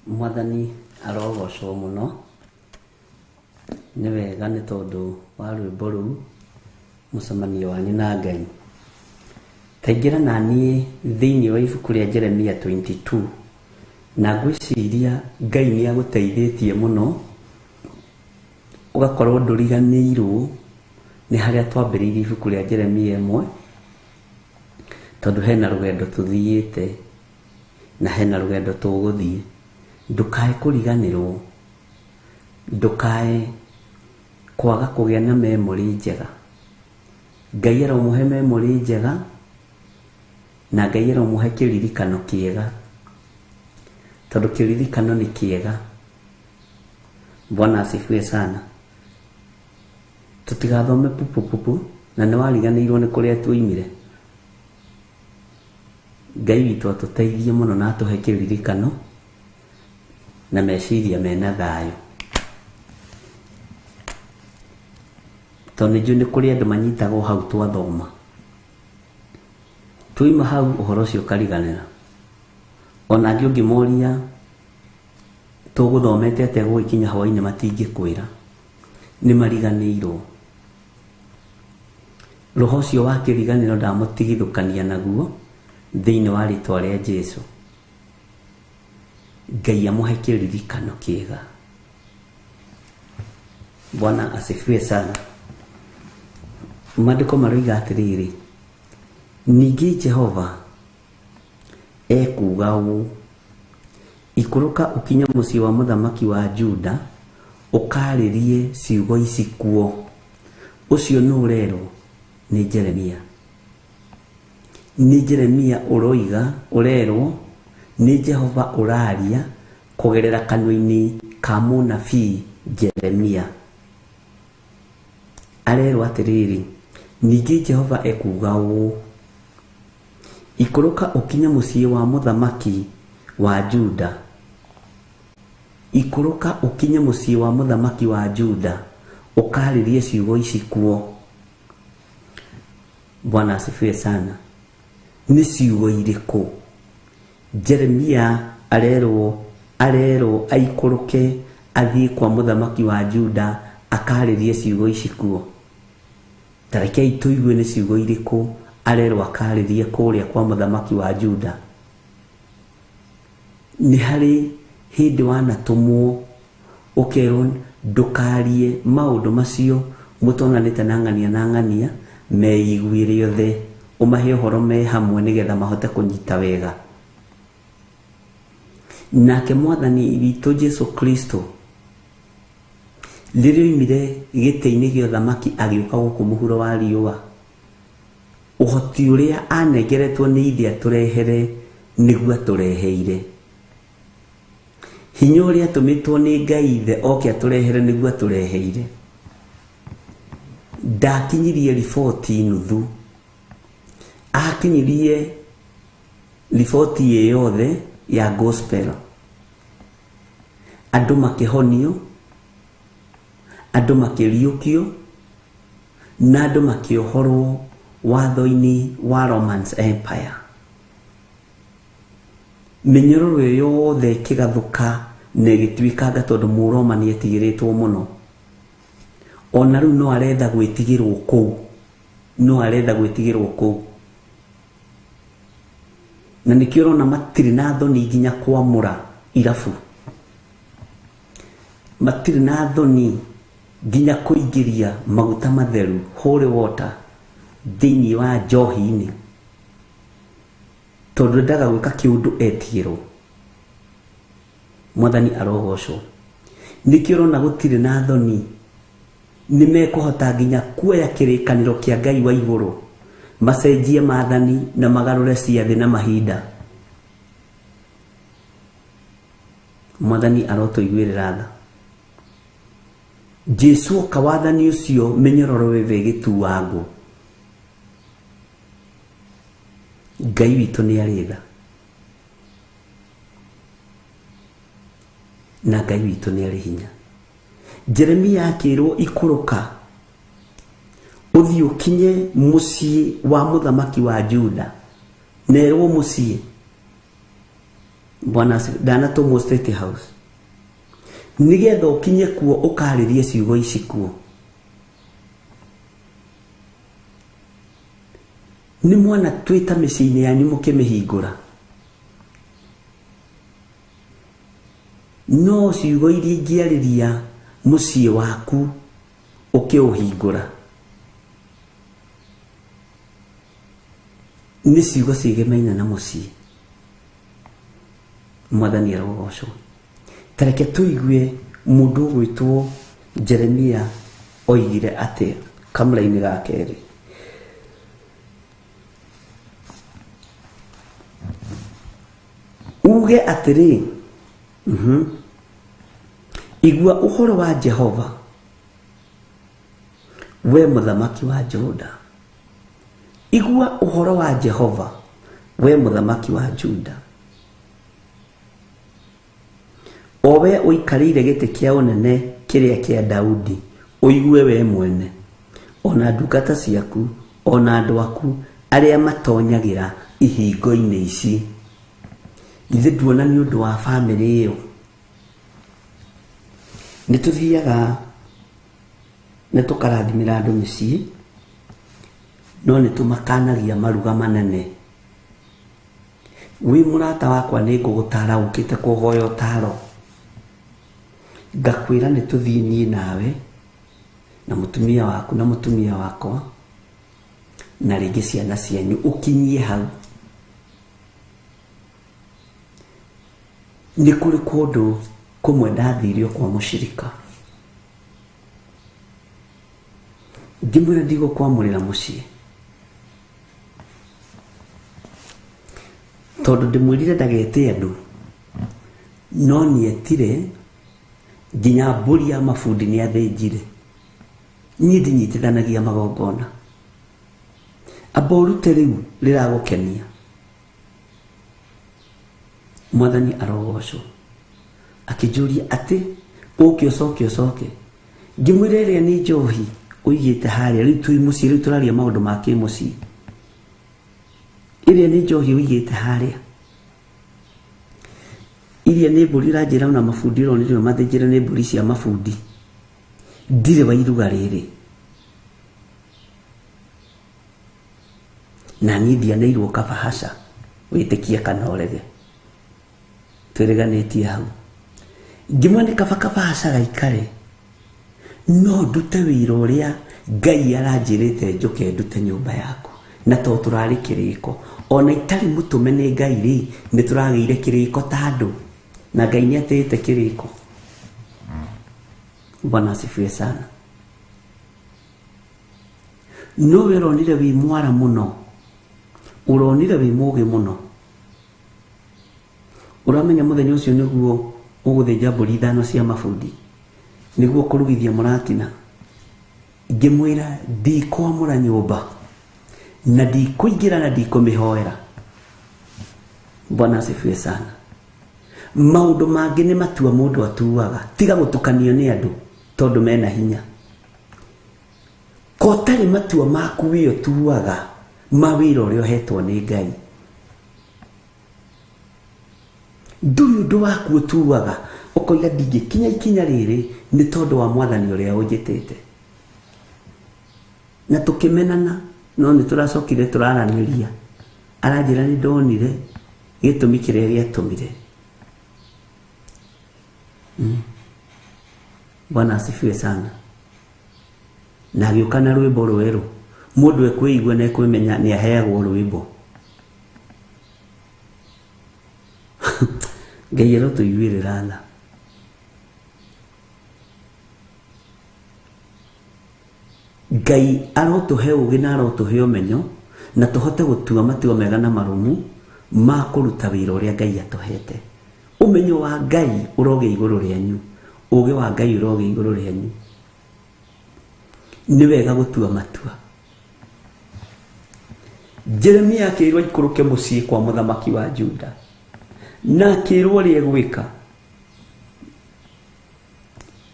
Mwathani arogocwo mũno. Nĩ wega nĩ tondũ wa rwĩmbo rũu, mũcemanio wanyu na Ngai. Taingĩra na niĩ thĩinĩ wa ibuku rĩa Jeremia 22, na ngwĩciria Ngai nĩ agũteithĩtie mũno, ũgakorwo ndũriganĩirwo nĩ harĩa twambĩrĩirie ibuku rĩa Jeremia ĩmwe, tondũ hena rũgendo tũthiĩte na hena rũgendo tũgũthiĩ. Ndũkae kũriganĩrwo, ndũkae kwaga kũgĩa na memory njega. Ngai aromũhe memory njega na Ngai aromũhe kĩririkano kĩega, tondũ kĩririkano nĩ kĩega. Bwana asifiwe sana. Tũtigathome pupupupu na nĩ wariganĩirwo nĩ kũrĩa tuoimire. Ngai witũ atũteithie mũno na atũhe kĩririkano na meciria mena thayũ, tondũ nĩ njũĩ nĩ kũrĩ andũ manyitagwo hau twathoma, twaima hau ũhoro ũcio ũkariganĩra. Ona angĩ ũngĩmoria tũgũthomete atĩa gũgĩkinya hwaĩ-inĩ matingĩkwĩra, nĩ mariganĩirwo. Roho ũcio wa kĩriganĩro ndamũtigithũkania naguo thĩinĩ wa rĩtwa rĩa Jesu. Ngai amũhe kĩririkano kĩega. Bwana asifiwe sana. Maandĩko maroiga atĩrĩrĩ, ningĩ Jehova ekuuga ũũ, ikũrũka ũkinye mũciĩ wa mũthamaki wa Juda, ũkaarĩrie ciugo ici kuo. Ũcio nũ ũrerwo? Nĩ Jeremia. Nĩ Jeremia ũroiga, ũrerwo nĩ Jehova ũraria kũgerera kanua-inĩ ka mũnabii Jeremia. Arerwo atĩrĩrĩ, ningĩ Jehova ekuuga ũũ, ikũrũka ũkinye mũciĩ wa mũthamaki wa Juda. Ikũrũka ũkinye mũciĩ wa mũthamaki wa Juda, ũkaarĩrie ciugo ici kuo. Bwana asifiwe sana. Nĩ ciugo irĩkũ? Jeremia arerwo aikũrũke athiĩ kwa mũthamaki wa Juda akarĩrie ciugo ici kuo. Ta rekei tũigue nĩ ciugo irĩkũ arerwo akarĩrie kũrĩa kwa mũthamaki wa Juda. Nĩ harĩ hĩndĩ wanatũmwo ũkerwo ndũkarie maũndũ macio mũtonanĩte na ng'ania na ng'ania, meiguĩre othe, ũmahe ũhoro me hamwe nĩgetha mahote kũnyita wega. Nake mwathani witũ Jesu Kristo rĩrĩa oimire gĩtĩ-inĩ gĩa ũthamaki agĩũka gũkũ mũhuro wa riũa, ũhoti ũrĩa anengeretwo nĩ ithe atũrehere nĩguo atũreheire. Hinya ũrĩa atũmĩtwo nĩ Ngai ithe oke atũrehere nĩguo atũreheire. Ndakinyirie riboti nuthu, akinyirie riboti ĩ yothe ya gospel. Andũ makĩhonio, andũ makĩriũkio, na andũ makĩohorwo watho-inĩ wa Roman Empire. Mĩnyororo ĩyo yothe ĩkĩgathũka na ĩgĩtuĩkanga tondũ Mũroma nĩ etigĩrĩtwo mũno. Ona rĩu no aretha gwĩtigĩrwo kũu, no aretha gwĩtigĩrwo kũu. Na nĩkĩo ũrona matirĩ na thoni nginya kwamũra irabu, matirĩ na thoni nginya kũingĩria maguta matheru holy water thĩinĩ wa njohi-inĩ, tondũ endaga gwĩka kĩũndũ etigĩrwo. Mwathani arogocwo. Nĩkĩo ũrona gũtirĩ na thoni, nĩ mekũhota nginya kuoya kĩrĩkanĩro kĩa Ngai wa igũrũ, macenjie maathani na magarũre ciathĩ na mahinda. Mwathani arotũiguĩrĩra tha. Jesu oka wathani ũcio mĩnyororo ĩbe ĩgĩtuangwo. Ngai witũ nĩ arĩ tha, na Ngai witũ nĩ arĩ hinya. Jeremia akĩrwo ikũrũka ũthiĩ ũkinye mũciĩ wa mũthamaki wa Juda, nerwo mũciĩ. Bwana ndanatũmwo State House nĩgetha ũkinye kuo ũkarĩrie ciugo ici kuo. Nĩ mwana twĩta mĩciĩ-inĩ yanyu mũkĩmĩhingũra, no ciugo iria ingĩarĩria mũciĩ waku ũkĩũhingũra nĩ ciugo ciĩgemaine na mũciĩ. Mwathani arogocwo. Tareke tũigue mũndũ ũgwĩtwo Jeremia oigire atĩa kamũra-inĩ ga kerĩ. Uge atĩrĩ, igua ũhoro wa Jehova, we mũthamaki wa Juda. Igua ũhoro wa Jehova, we mũthamaki wa Juda, o we ũikarĩire gĩtĩ kĩa ũnene kĩrĩa kĩa Daudi, ũigue we mwene, ona ndungata ciaku, ona andũ aku arĩa matonyagĩra ihingo-inĩ ici. Ithe nduona nĩ ũndũ wa bamĩrĩ ĩyo. Nĩ tũthiaga nĩ tũkarathimĩra andũ mĩciĩ, no nĩ tũmakanagia maruga manene. Wĩ mũrata wakwa nĩ ngũgũtara ũkĩte kũhoya ũtaro, ngakwĩra nĩ tũthiĩ niĩ nawe na mũtumia waku na mũtumia wakwa na rĩngĩ ciana cianyu, ũkinyie hau. Nĩ kũrĩ kũndũ kũmwe ndathirio kwa mũcirika, ngĩmwĩra ndigũkwamũrĩra mũciĩ tondũ ndĩmwĩrire ndagete andũ, no nĩetire nginya mbũri ya mabundi nĩathĩnjire. Niĩ ndinyitithanagia magongona, amba ũrute rĩu rĩragũkenia. Mwathani arogocwo. Akĩnjũria atĩ ũke ũcoke ũcoke, ngĩmwĩra ĩrĩa nĩ njohi ũigĩte harĩa, rĩu twĩ mũciĩ, rĩu tũraria maũndũ ma kĩmũciĩ, ĩrĩa nĩ njohi ũigĩte harĩa, iria nĩ mbũri ũranjĩra ona mabundi ũronire mathĩnjĩre nĩ mbũri cia mabundi, ndirĩ wa iruga rĩrĩ, na niĩ ndianeirwo kabahaca, wĩtĩkie kana ũrege, twĩrĩganĩtie hau. Ngĩmwĩra nĩ kaba kabahaca gaikare, no ndute wĩra ũrĩa Ngai aranjĩrĩte njũke ndute nyũmba yaku, na to tũrarĩ kĩrĩko, ona itarĩ mũtũme nĩ Ngai rĩ, nĩ tũragĩire kĩrĩko ta andũ, na Ngai nĩ atĩĩte kĩrĩko. Bwana asifiwe sana. No we ũronire wĩ mwara mũno, ũronire wĩ mũgĩ mũno, ũramenya mũthenya ũcio nĩguo ũgũthĩnja mbũri ithano cia mabundi, nĩguo kũrugithia mũratina. Ngĩmwĩra ndikwamũra nyũmba na ndikũingĩra na ndikũmĩhoera. Bwana asifiwe sana. Maũndũ mangĩ nĩ matua mũndũ atuaga, tiga gũtukanio nĩ andũ tondũ mena hinya. Kotarĩ matua maku wĩ ũtuaga ma wĩra ũrĩa ũhetwo nĩ Ngai, ndũrĩ ũndũ waku ũtuaga ũkoiga ndingĩkinya ikinya rĩrĩ nĩ tondũ wa mwathani ũrĩa ũnjĩtĩte. Na tũkĩmenana, no nĩ tũracokire tũraranĩria, aranjĩra nĩ ndonire gĩtũmi kĩrĩa gĩatũmire. Bwana asifiwe sana. Na agĩũka na rwĩmbo rwerũ, mũndũ ekwĩigua na ekwĩmenya nĩ aheagwo rwĩmbo. Ngai arotũiguĩrĩra tha. Ngai arotũhe ũgĩ na arotũhe ũmenyo, na tũhote gũtua matua mega na marũmu ma kũruta wĩra ũrĩa Ngai atũhete. Ũmenyo wa Ngai ũrogĩa igũrũ rĩanyu, ũgĩ wa Ngai ũrogĩa igũrũ rĩanyu. Nĩ wega gũtua matua. Jeremia akĩrwo aikũrũke mũciĩ kwa mũthamaki wa Juda, na akĩrwo ũrĩa egwĩka.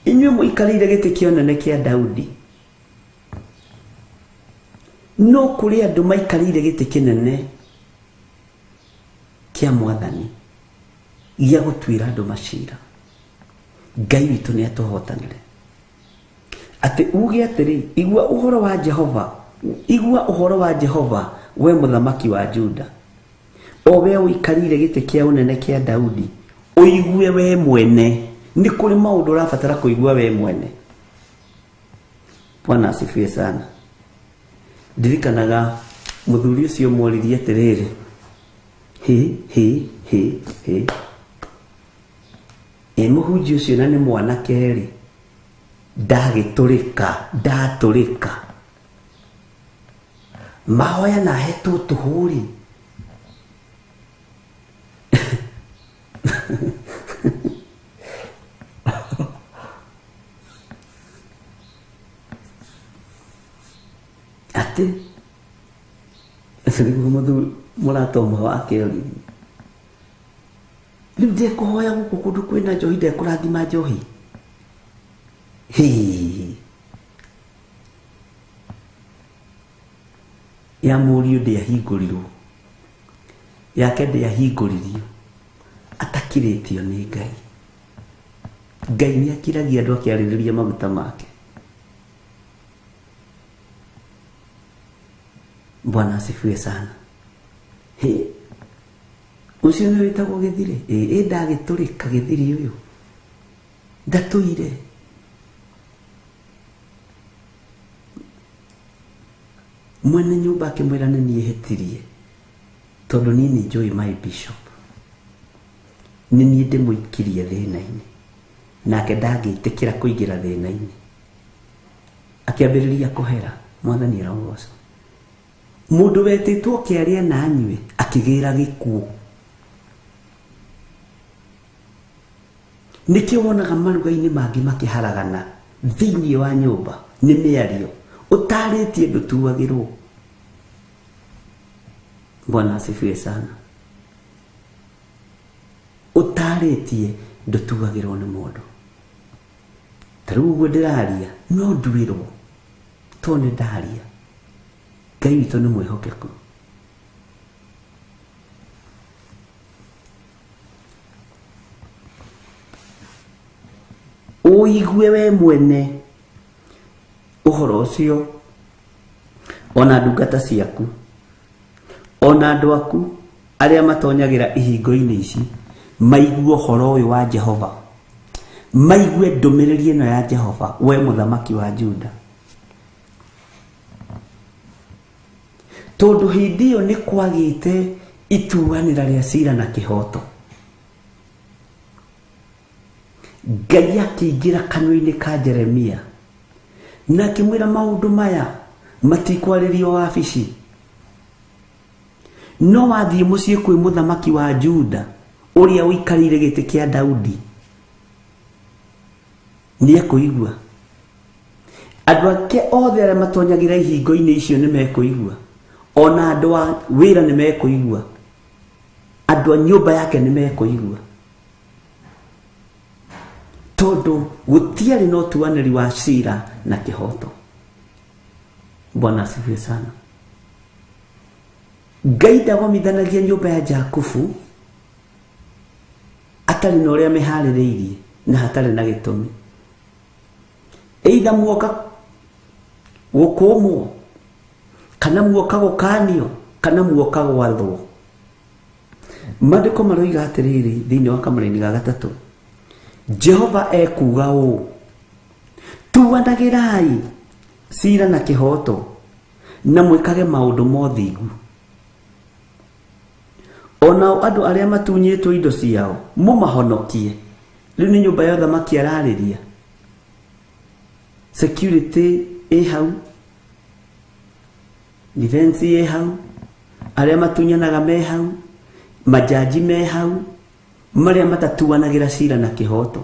Inyuĩ mũikarĩire gĩtĩ kĩa ũnene kĩa Daudi, no kũrĩ andũ maikarĩire gĩtĩ kĩnene kĩa mwathani. Gĩa gũtuĩra andũ macira. Ngai witũ nĩ atũhotanĩre. Atĩ uge atĩrĩ, igua ũhoro wa Jehova, igua ũhoro wa Jehova, we mũthamaki wa Juda, o we ũikarĩire gĩtĩ kĩa ũnene kĩa Daudi, ũigue we mwene. Nĩ kũrĩ maũndũ ũrabatara kũigua we mwene. Bwana asifiwe sana. Ndirikanaga mũthuri ũcio mworirie atĩrĩrĩ, hi hi hi hi, ĩ mũhunjia ũcio na nĩ mwanake rĩ, ndagĩtũrĩka, ndatũrĩka, mahoya na ahetwo tũhũ rĩ. Atĩ nĩguo mũthuri mũrata ũmwe wake oririe, rĩu ndekũhoya gũkũ kũndũ kwĩna njohi, ndekũrathima njohi. Hĩ, ya mũriũ ndĩahingũrirwo, yake ndĩahingũririo, atakirĩtio nĩ Ngai. Ngai nĩ akiragia andũ akĩarĩrĩria maguta make. Bwana asifiwe sana. Hĩ, ũcio nĩ wĩtagwo gĩthirĩ? Ĩ ndagĩtũrĩka gĩthiri ũyũ, ndatũire. Mwene nyũmba akĩmwĩra nĩ niĩ hĩtirie, tondũ niĩ nĩ njũĩ my bishop, nĩ niĩ ndĩmũikirie thĩna-inĩ, nake ndangĩtĩkĩra kũingĩra thĩna-inĩ. Akĩambĩrĩria kũhera. Mwathani arogocwo. Mũndũ wetĩtwo kĩaria na anyue akĩgĩra gĩkuũ. Nĩkĩo wonaga maruga-inĩ mangĩ makĩharagana thĩinĩ wa nyũmba nĩ mĩario ũtarĩtie ndũtuagĩrwo. Bwana asifiwe sana. Ũtarĩtie ndũtuagĩrwo nĩ mũndũ. Ta rĩu ũguo ndĩraria no nduĩrwo tondũ nĩ ndaria. Ngai witũ nĩ mwĩhokeku. Ũigue we mwene ũhoro ũcio, ona ndungata ciaku, ona andũ aku arĩa matonyagĩra ihingo-inĩ ici, maigue ũhoro ũyũ wa Jehova, maigue ndũmĩrĩri ĩno ya Jehova, we mũthamaki wa Juda. Tondũ hĩndĩ ĩyo nĩ kwagĩte ituanĩra rĩa cira na kĩhoto, Ngai akĩingĩra kanua-inĩ ka Jeremia na akĩmwĩra maũndũ maya matikwarĩrio wabici, no wathiĩ mũciĩ kwĩ mũthamaki wa Juda ũrĩa ũikarĩire gĩtĩ kĩa Daudi, nĩ ekũigua. Andũ ake othe arĩa matonyagĩra ihingo-inĩ icio nĩ mekũigua, ona andũ a wĩra nĩ mekũigua, andũ a nyũmba yake nĩ mekũigua, tondũ gũtiarĩ na ũtuanĩri wa cira na kĩhoto. Bwana asifiwe sana. Ngai ndagomithanagia nyũmba ya Jakubu atarĩ na ũrĩa mĩharĩrĩirie na hatarĩ na gĩtũmi. Either muoka gũkũmwo, kana muoka gũkanio, kana muoka gwathwo. Maandĩko maroiga atĩrĩrĩ thĩinĩ wa kamũraini ga gatatũ, Jehova ekuuga ũũ, tuanagĩrai cira na kĩhoto na mwĩkage maũndũ ma ũthingu. Onao andũ arĩa matunyĩtwo indo ciao mũmahonokie. Rĩu nĩ nyũmba ya ũthamaki ararĩria, security ĩ hau, defense ĩ hau, arĩa matunyanaga me hau, majaji me hau, marĩa matatuanagĩra cira na kĩhoto,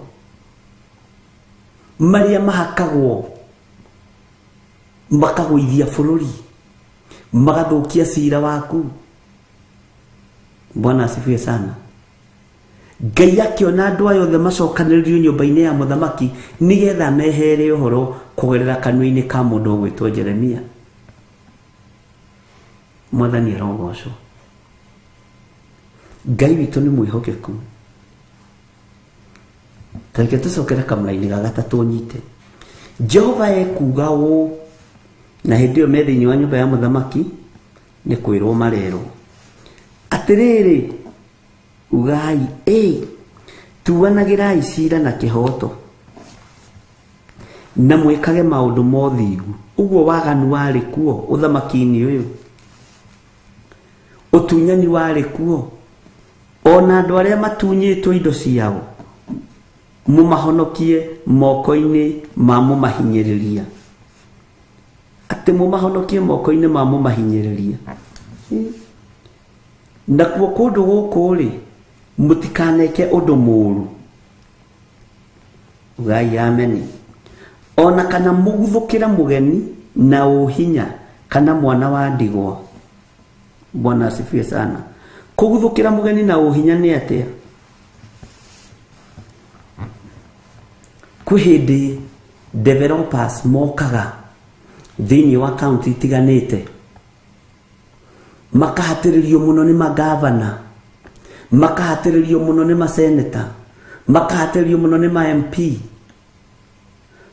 marĩa mahakagwo makagũithia bũrũri, magathũkia cira waku. Bwana asifiwe sana. Ngai akĩona andũ aya othe macokanĩrĩirio nyũmba-inĩ ya mũthamaki nĩgetha mehere ũhoro kũgerera kanua-inĩ ka mũndũ ũgwĩtwo Jeremia. Mwathani arogocwo. Ngai witũ nĩ mwĩhokeku. Tareke tũcokere kamũraini ga gatatũ nyite. Jehova ekuuga ũũ, na hĩndĩ ĩyo me thĩinĩ wa nyũmba ya mũthamaki nĩ kwĩrwo marerwo atĩrĩrĩ, ugai ĩ, tuanagĩrai cira na kĩhooto na mwĩkage maũndũ ma ũthingu. Ũguo waganu warĩ kuo ũthamaki-inĩ ũyũ, ũtunyani warĩ kuo, ona andũ arĩa matunyĩtwo indo ciao mũmahonokie moko-inĩ ma mũmahinyĩrĩria. Atĩ mũmahonokie moko-inĩ ma mũmahinyĩrĩria. Nakuo kũndũ gũkũ rĩ, mũtikaneke ũndũ mũũru. Ugai ameni. Ona kana mũguthũkĩre mũgeni na ũhinya kana mwana wa ndigwa. Bwana asifiwe sana. Kũguthũkĩra mũgeni na ũhinya nĩ atĩa? Kwĩ hĩndĩ developers mokaga thĩinĩ wa county itiganĩte makahatĩrĩrio mũno nĩ magavana, makahatĩrĩrio mũno nĩ maseneta, makahatĩrĩrio mũno nĩ ma MP,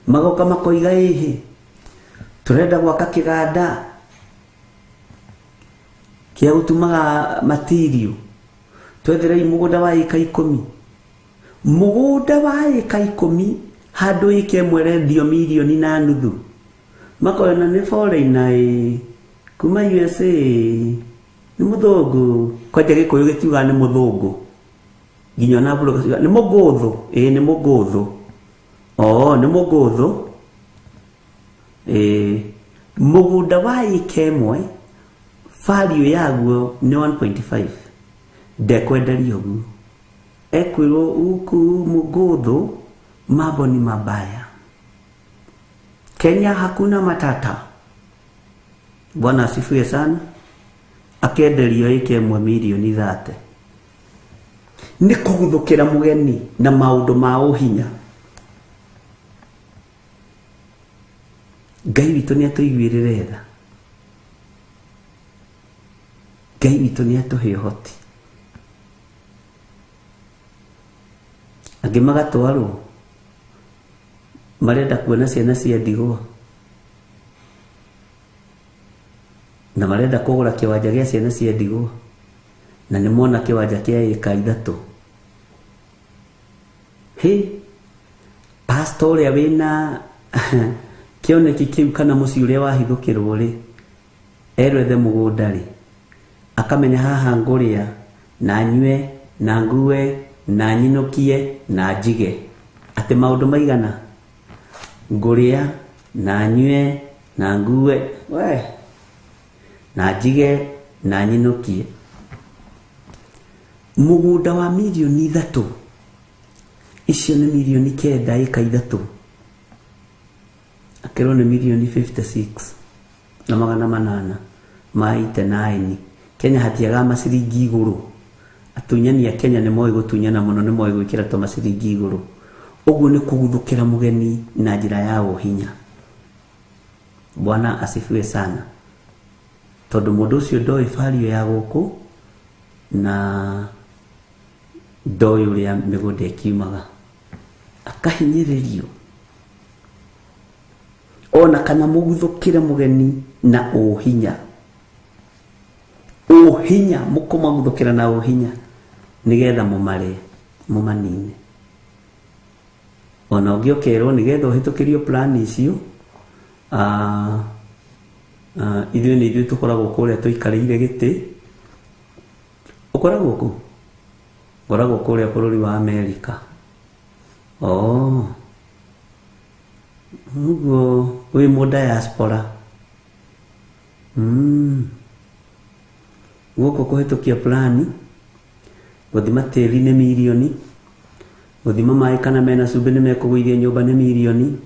magoka makoiga ĩhĩ, tũrenda gwaka kĩganda kĩa gũtumaga material, twetherei mũgũnda wa ĩka 10. Mũgũnda wa ĩka 10 handũ ĩka ĩmwe rendio 1.5 million. Makona nĩ foreigner ĩ, kuma USA, nĩ mũthũngũ. Kwanja Gĩkũyũ gĩtiugaga nĩ mũthũngũ, nginya ona mbũrũ gaciuga nĩ mũgũthũ. Ĩĩ nĩ mũgũthũ. Oo nĩ mũgũthũ. Ĩĩ mũgũnda wa ĩka ĩmwe value yaguo nĩ 1.5. Ndekwenderio ũguo, ekwĩrwo huku mũgũthũ mambo ni mabaya, Kenya hakuna matata. Bwana asifiwe sana. Akenderio ĩka ĩmwe 30 million. Nĩ kũguthũkĩra mũgeni na maũndũ ma ũhinya. Ngai witũ nĩ atũiguĩrĩre tha. Ngai witũ nĩ atũhe ũhoti. Angĩ magatwarwo marenda kuona ciana cia ndigwa na marenda kũgũra kĩwanja gĩa ciana cia ndigwa, na nĩ mona kĩwanja kĩa ĩka 3. Hĩ, pastor ũrĩa wĩna kĩoneki kĩu kana mũciĩ ũrĩa wahithũkĩrwo rĩ, erwo ethe mũgũnda rĩ, akamenya haha ngũrĩa na nyue na ngue na nyinũkie na njige. Atĩ maũndũ maigana? Ngũrĩa na nyue na ngue we na njige na nyinũkie. Mũgũnda wa 3 million, icio nĩ 9 million ĩka 3, akĩrwo nĩ 56,800,000 ma 89. Kenya hatiagaga maciringi igũrũ. Atunyani a Kenya nĩ moĩ gũtunyana mũno, nĩ moĩ gwĩkĩra tũ maciringi igũrũ. Ũguo nĩ kũguthũkĩra mũgeni na njĩra ya ũhinya. Bwana asifiwe sana. Tondũ mũndũ ũcio ndoĩ value ya gũkũ na ndoĩ ũrĩa mĩgũnda ĩkiumaga, akahinyĩrĩrio. Ona kana mũguthũkĩre mũgeni na ũhinya. Ũhinya, mũkũmaguthũkĩra na ũhinya nĩgetha mũmarĩe, mũmanine. Ona ũngĩ ũkerwo nĩgetha ũhĩtũkĩrio plan icio, ithuĩ nĩ ithuĩ tũkoragwo kũrĩa tũikarĩire gĩtĩ. Ũkoragwo kũ? Ngoragwo kũrĩa bũrũri wa Amerika. Oh, ũguo wĩ mũ diaspora. Gũkũ kũhĩtũkia plani, gũthima tĩri nĩ mirioni, gũthima maĩ kana mena cumbĩ nĩ mekũgũithia nyũmba nĩ mirioni,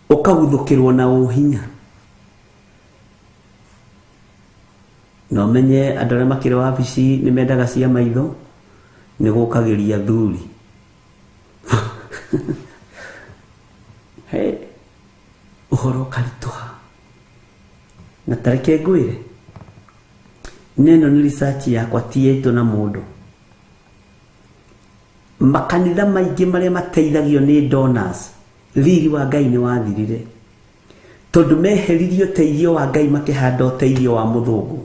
ũkaguthũkĩrwo na ũhinya. Na ũmenye andũ arĩa makĩrĩ wabici nĩ mendaga cia maitho, nĩ gũkagĩria thuri. He, ũhoro ũkaritũha. Na ta reke ngwĩre, neno nĩ research yakwa ti yaitũ na mũndũ. Makanitha maingĩ marĩa mateithagio nĩ donors, riri wa Ngai nĩ wathirire, tondũ meheririe ũteithio wa Ngai makĩhanda ũteithio wa mũthũngũ,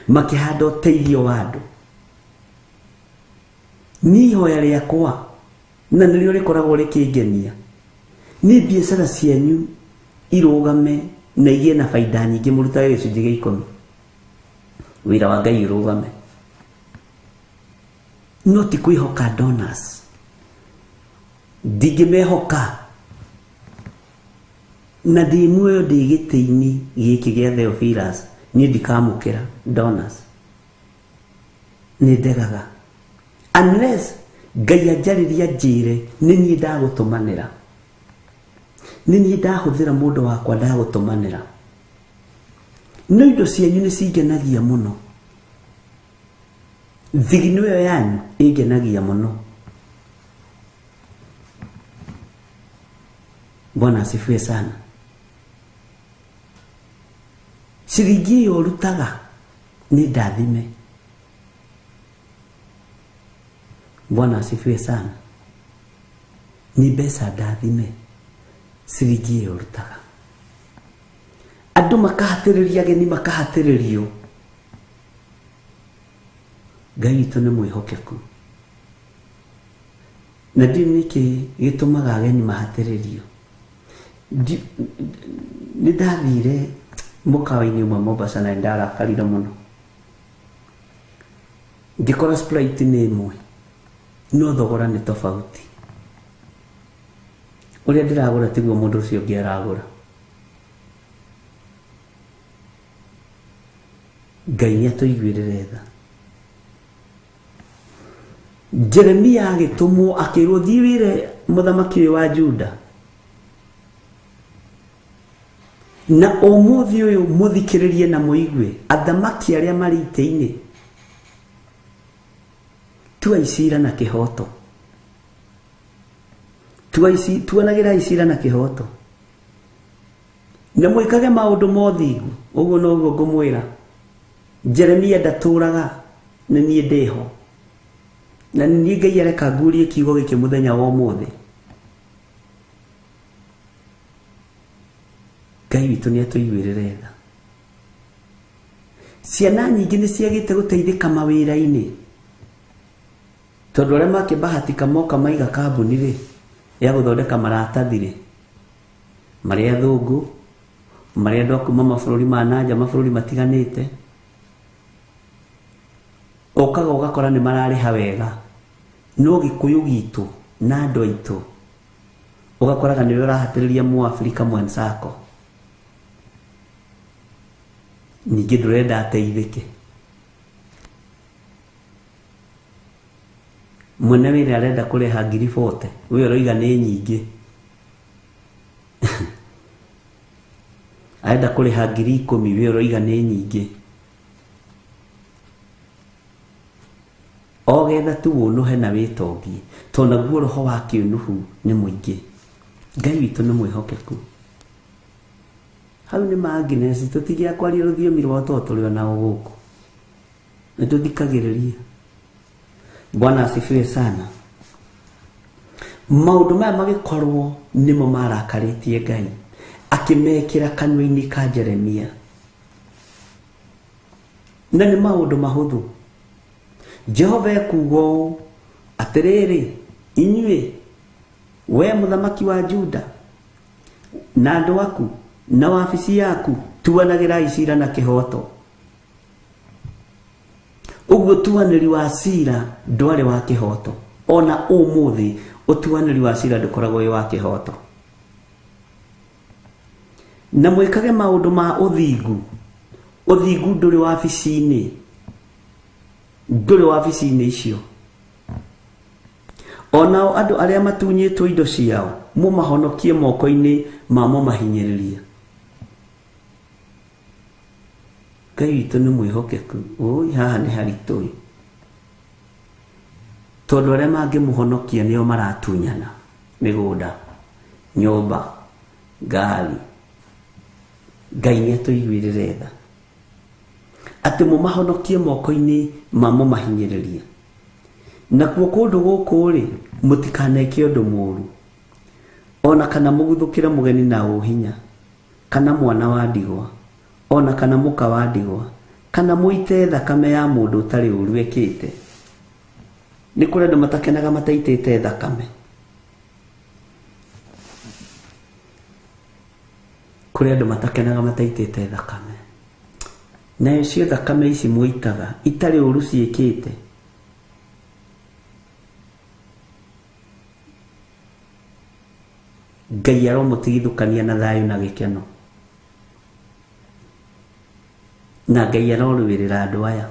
makĩhanda ũteithio wa andũ. Niĩ ihoya rĩakwa na nĩrĩo rĩkoragwo rĩkĩngenia nĩ biacara cianyu irũgame na igĩe na baida nyingĩ, mũrutage gĩcunjĩ gĩa ikũmi, wĩra wa Ngai ũrũgame, no ti kwĩhoka donors. Ndingĩmehoka na ndĩ muoyo ndĩ gĩtĩ-inĩ gĩkĩ gĩa Theophilus, niĩ ndikamũkĩra donors, nĩ ndegaga unless Ngai anjarĩria njĩre nĩ niĩ ndagũtũmanĩra, nĩ niĩ ndahũthĩra mũndũ wakwa ndagũtũmanĩra. No indo cianyu nĩ cingenagia mũno, thigino ĩyo yanyu ĩngenagia mũno. Bwana asifiwe sana. Ciringi ĩyo ũrutaga nĩ ndathime. Bwana asifiwe sana. Nĩ mbeca ndathime ciringi ĩyo ũrutaga. Andũ makahatĩrĩria ageni, makahatĩrĩrio. Ngai witũ nĩ mwĩhokeku, na ndiũ nĩkĩ gĩtũmaga ageni mahatĩrĩrio. Nĩ ndathire mũkawa-inĩ ũmwe Mombasa na nĩ ndarakarire mũno, ngĩkora Sprite nĩ ĩmwe no thogora nĩ tofauti. Ũrĩa ndĩragũra tiguo mũndũ ũcio ũngĩ aragũra. Ngai nĩ atũiguĩrĩre tha. Jeremia agĩtũmwo akĩrwo, thiĩ wĩre mũthamaki ũyũ wa Juda na ũmũthĩ ũyũ mũthikĩrĩrie na mũigue, athamaki arĩa marĩ itĩ-inĩ, tuai cira na kĩhoto, tuanagĩrai cira na kĩhoto, na mwĩkage maũndũ ma ũthingu. Ũguo noguo ngũmwĩra, Jeremia ndatũraga, nĩ niĩ ndĩho, na nĩ niĩ Ngai areka ngurie kiugo gĩkĩ mũthenya wa ũmũthĩ. Ngai witũ nĩ atũiguĩrĩre tha. Ciana nyingĩ nĩ ciagĩte gũteithĩka mawĩra-inĩ, tondũ arĩa makĩbahatika moka maiga kambuni rĩ ya gũthondeka maratathi rĩ, marĩ athũngũ, marĩ andũ a kuma mabũrũri ma nanja, mabũrũri matiganĩte, ũkaga ũgakora nĩ mararĩha wega, no gĩkũyũ gitũ na andũ aitũ ũgakoraga nĩwe ũrahatĩrĩria mũabirika mwenzako, ningĩ ndũrenda ateithĩke. Mwene wĩra arenda kũrĩha 40,000, we ũroiga nĩ nyingĩ, arenda kũrĩha 10,000, we ũroiga nĩ nyingĩ. O getha tu ũnũhe na wĩtongie, tondũ naguo roho wa kĩũnũhu nĩ mũingĩ. Ngai witũ nĩ mwĩhokeku. Hau nĩ ma Agnes, tũtigĩa kwaria rũthiomi rwa to tũrĩ ona gũkũ, nĩ tũthikagĩrĩria. Bwana asifiwe sana. Maũndũ maya magĩkorwo nĩmo marakarĩtie Ngai, akĩmekĩra kanua-inĩ ka Jeremia, na nĩ maũndũ mahũthũ. Jehova ekuuga ũũ, atĩrĩrĩ inyuĩ, we mũthamaki wa Juda na andũ aku na wabici yaku, tuanagĩrai cira na kĩhoto. Ũguo ũtuanĩri wa cira ndwarĩ wa kĩhoto. Ona ũmũthĩ ũtuanĩri wa cira ndũkoragwo wĩ wa kĩhoto. Na mwĩkage maũndũ ma ũthingu. Ũthingu ndũrĩ wabici-inĩ, ndũrĩ wabici-inĩ icio. Onao andũ arĩa matunyĩtwo indo ciao mũmahonokie moko-inĩ ma mũmahinyĩrĩria. Ngai witũ nĩ mwĩhokeku. Ũi, haha nĩ haritũ, tondũ arĩa mangĩmũhonokia nĩo maratunyana mĩgũnda, nyũmba, ngari. Ngai nĩ atũiguĩrĩre tha, atĩ mũmahonokie moko-inĩ ma mũmahinyĩrĩria. Nakuo kũndũ gũkũ rĩ, mũtikaneke ũndũ mũũru, ona kana mũguthũkĩre mũgeni na ũhinya, kana mwana wa ndigwa, ona kana mũka wa ndigwa, kana mũite thakame ya mũndũ ũtarĩ ũũru ekĩte. Nĩ kũrĩ andũ matakenaga mataitĩte thakame. Kũrĩ andũ matakenaga mataitĩte thakame. Nayo cio thakame ici mũitaga itarĩ ũũru ciĩkĩte. Ngai aromũtigithũkania na thayũ na gĩkeno. Na Ngai arorũĩrĩra andũ aya.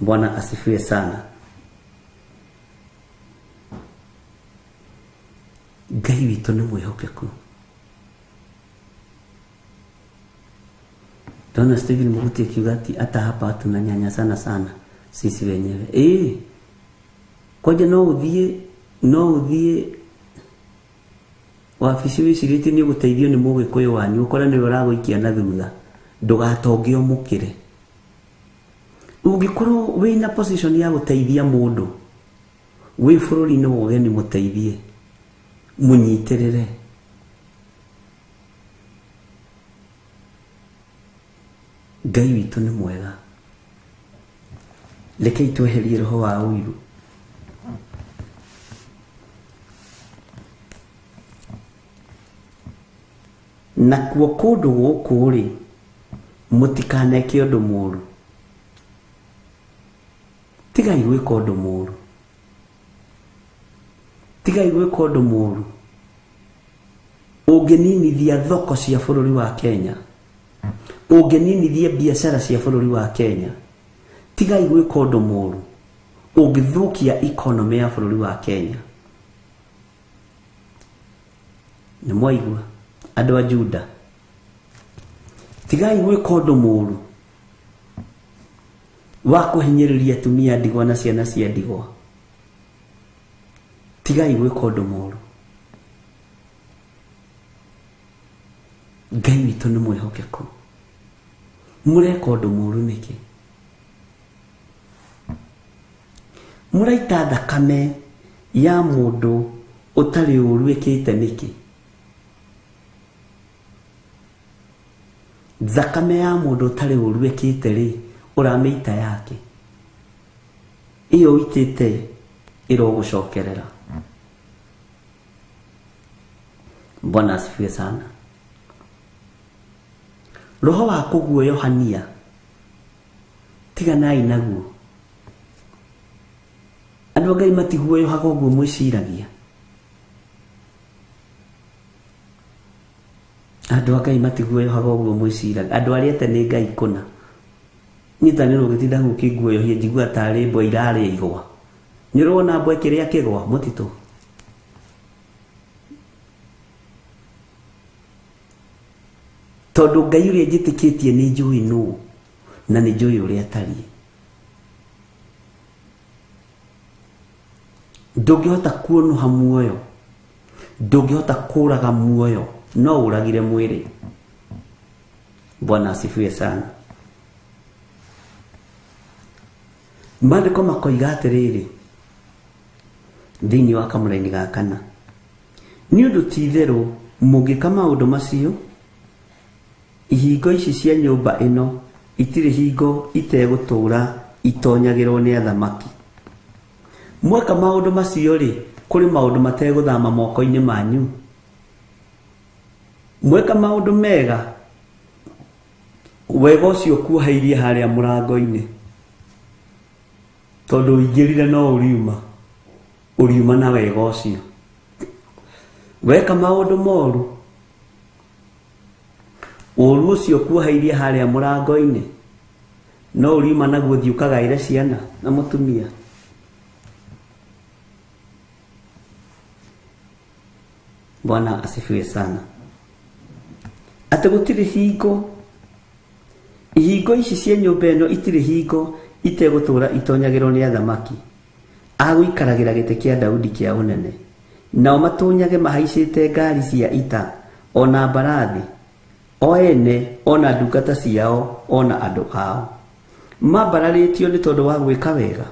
Bwana asifiwe sana. Ngai witũ nĩ mwĩhokeku. Ndona Stephen Muguti akiuga ati hata hapa tunanyanyasana sana sisi wenyewe. Kwanja no ũthiĩ wabici wĩcirĩtie nĩ ũgũteithio nĩ mũgĩkũyũ wanyu, ũkore nĩwe ũragũikia na thutha, ndũgatonge ũmũkĩre. Ũngĩkorwo wĩna position ya gũteithia mũndũ wĩ bũrũri-inĩ wa ũgeni, mũteithie, mũnyitĩrĩre. Ngai witũ nĩ mwega. Rekei tweherie roho wa ũiru. Nakuo kũndũ gũkũ rĩ, mũtikaneke ũndũ mũũru. Tigai gwĩka ũndũ mũũru. Tigai gwĩka ũndũ mũũru. Ũngĩninithia thoko cia bũrũri wa Kenya, ũngĩninithia biacara cia bũrũri wa Kenya, tigai gwĩka ũndũ mũũru. Ũngĩthũkia economy ya bũrũri wa Kenya. Nĩ mwaigua andũ a Juda, tigai gwĩka ũndũ mũũru wa kũhinyĩrĩria atumia ndigwa na ciana cia ndigwa. Tigai gwĩka ũndũ mũũru. Ngai witũ nĩ mwĩhokeku. Mũreka ũndũ mũũru nĩkĩ? Mũraita thakame ya mũndũ ũtarĩ ũũru ĩkĩte nĩkĩ? Thakame ya mũndũ ũtarĩ ũũru ĩkĩte rĩ, ũramĩita yake. Ĩyo ũitĩte ĩrogũcokerera. Bwana asifiwe sana. Roho wa kũguoyohania tiganai naguo. Andũ a Ngai matiguoyohaga ũguo mwĩciragia. Andũ a Ngai matiguoyohaga ũguo mwĩciragia. Andũ arĩa ete nĩ Ngai kũna. Nyitanĩrwo ũgĩtinda gũkĩnguoyohia njigua tarĩ mbwa irarĩa igwa. Nĩ ũrona mbwa ĩkĩrĩa kĩgwa mũtitũ? Tondũ Ngai ũrĩa njĩtĩkĩtie nĩ njũĩ nũ na nĩ njũĩ ũrĩa atariĩ. Ndũngĩhota kuonoha muoyo, ndũngĩhota kũraga muoyo, no ũragire mwĩrĩ. Bwana asifiwe sana. Maandĩko makoiga atĩrĩrĩ thĩinĩ wa kamũraini ga kana, nĩ ũndũ ti itherũ mũngĩka maũndũ macio, ihingo ici cia nyũmba ĩno itirĩ hingo itegũtũũra itonyagĩrwo nĩ athamaki. Mweka maũndũ macio rĩ, kũrĩ maũndũ mategũthama moko-inĩ manyu. Mweka maũndũ mega, wega ũcio kuoheirie harĩa mũrango-inĩ, tondũ ũingĩrire no ũriuma, ũriuma na wega ũcio. Weka maũndũ moru, ũru ũcio kuoheirie harĩa mũrango-inĩ, no ũriuma naguo ũthiĩ ũkagaĩre ciana na mũtumia. Bwana asifiwe sana. Atĩ gũtirĩ hingo, ihingo ici cia nyũmba ĩno itirĩ hingo itegũtũũra itonyagĩrwo nĩ athamaki agũikaragĩra gĩtĩ kĩa Daudi kĩa ũnene, nao matũnyage mahaicĩte ngari cia ita ona mbarathi, o ene ona ndungata ciao ona andũ ao. Mambararĩtio nĩ tondũ wa gwĩka wega.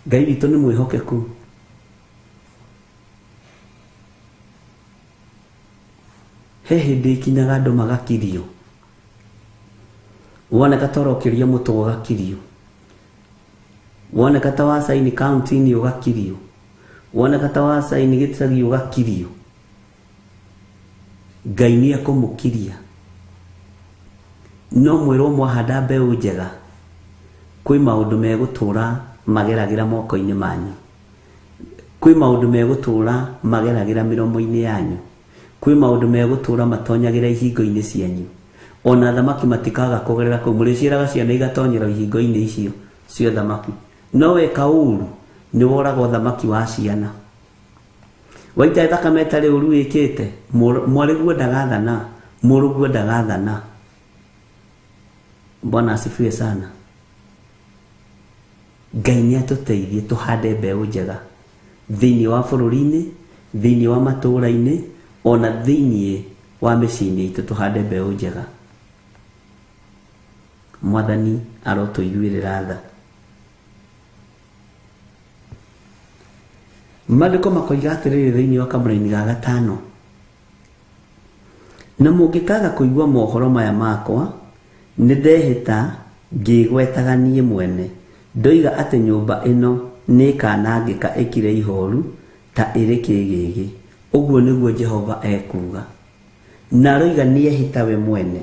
Ngai witũ nĩ mwĩhokeku. He hĩndĩ ĩkinyaga andũ magakirio, woneka ta ũrokĩria mũtwe ũgakirio, woneka ta wacaini kaunti-inĩ ũgakirio, woneka ta wacaini gĩcagi ũgakirio. Ngai nĩ ekũmũkiria. No mwĩrwo mwahanda mbeũ njega, kwĩ maũndũ megũtũra mageragĩra moko-inĩ manyu, kwĩ maũndũ megũtũra mageragĩra mĩromo-inĩ yanyu, kwĩ maũndũ megũtũra matonyagĩra ihingo-inĩ cianyu. Ona thamaki matikaga kũgerera kũu, mũrĩciaraga ciana igatonyera ihingo-inĩ icio cia thamaki. No weka ũru nĩ woraga thamaki wa ciana. Waita thakame ĩtarĩ ũru wĩkĩte, mwarĩguo ndagathana, mũrũguo ndagathana. Bwana asifiwe sana. Ngai nĩ atũteithie tũhande mbeũ njega thĩinĩ wa bũrũri-inĩ, thĩinĩ wa matũũra-inĩ, ona thĩinĩ wa mĩciĩ-inĩ itũ tũhande mbeũ njega. Mwathani arotũiguĩrĩra tha. Maandĩko makoiga atĩrĩrĩ thĩinĩ wa kamũraini ga gatano, na mũngĩkaga kũigua mohoro maya makwa, nĩ ndehĩta ngĩgwetaga niĩ mwene, ndoiga atĩ nyũmba ĩno nĩĩkanangĩka ĩkire ihoru ta ĩrĩ kĩgĩgĩ. Ũguo nĩguo Jehova ekuuga. Na aroiga nĩehĩta we mwene,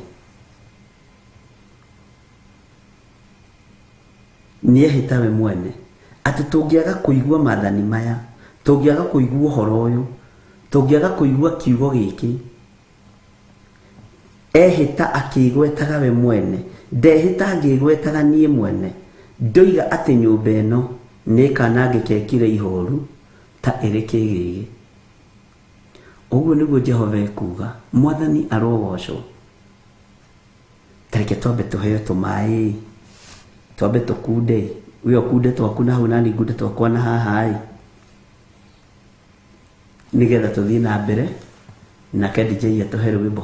nĩehĩta we mwene atĩ tũngĩaga kũigua maathani maya, tũngĩaga kũigua ũhoro ũyũ, tũngĩaga kũigua kiugo gĩkĩ, ehĩta akĩgwetaga we mwene, ndehĩta ngĩgwetaga niĩ mwene, ndoiga atĩ nyũmba ĩno nĩĩkanangĩka ĩkire ihoru ta ĩrĩ kĩgĩgĩ. Ũguo nĩguo Jehova ekuuga. Mwathani arogocwo. Tareke twambe tũheo tũmaĩ, twambe tũkunde, we ũkunde twaku na hau nani ngunde twakwa na haha ĩ, nĩgetha tũthiĩ na mbere nake DJ atũhe rwĩmbo.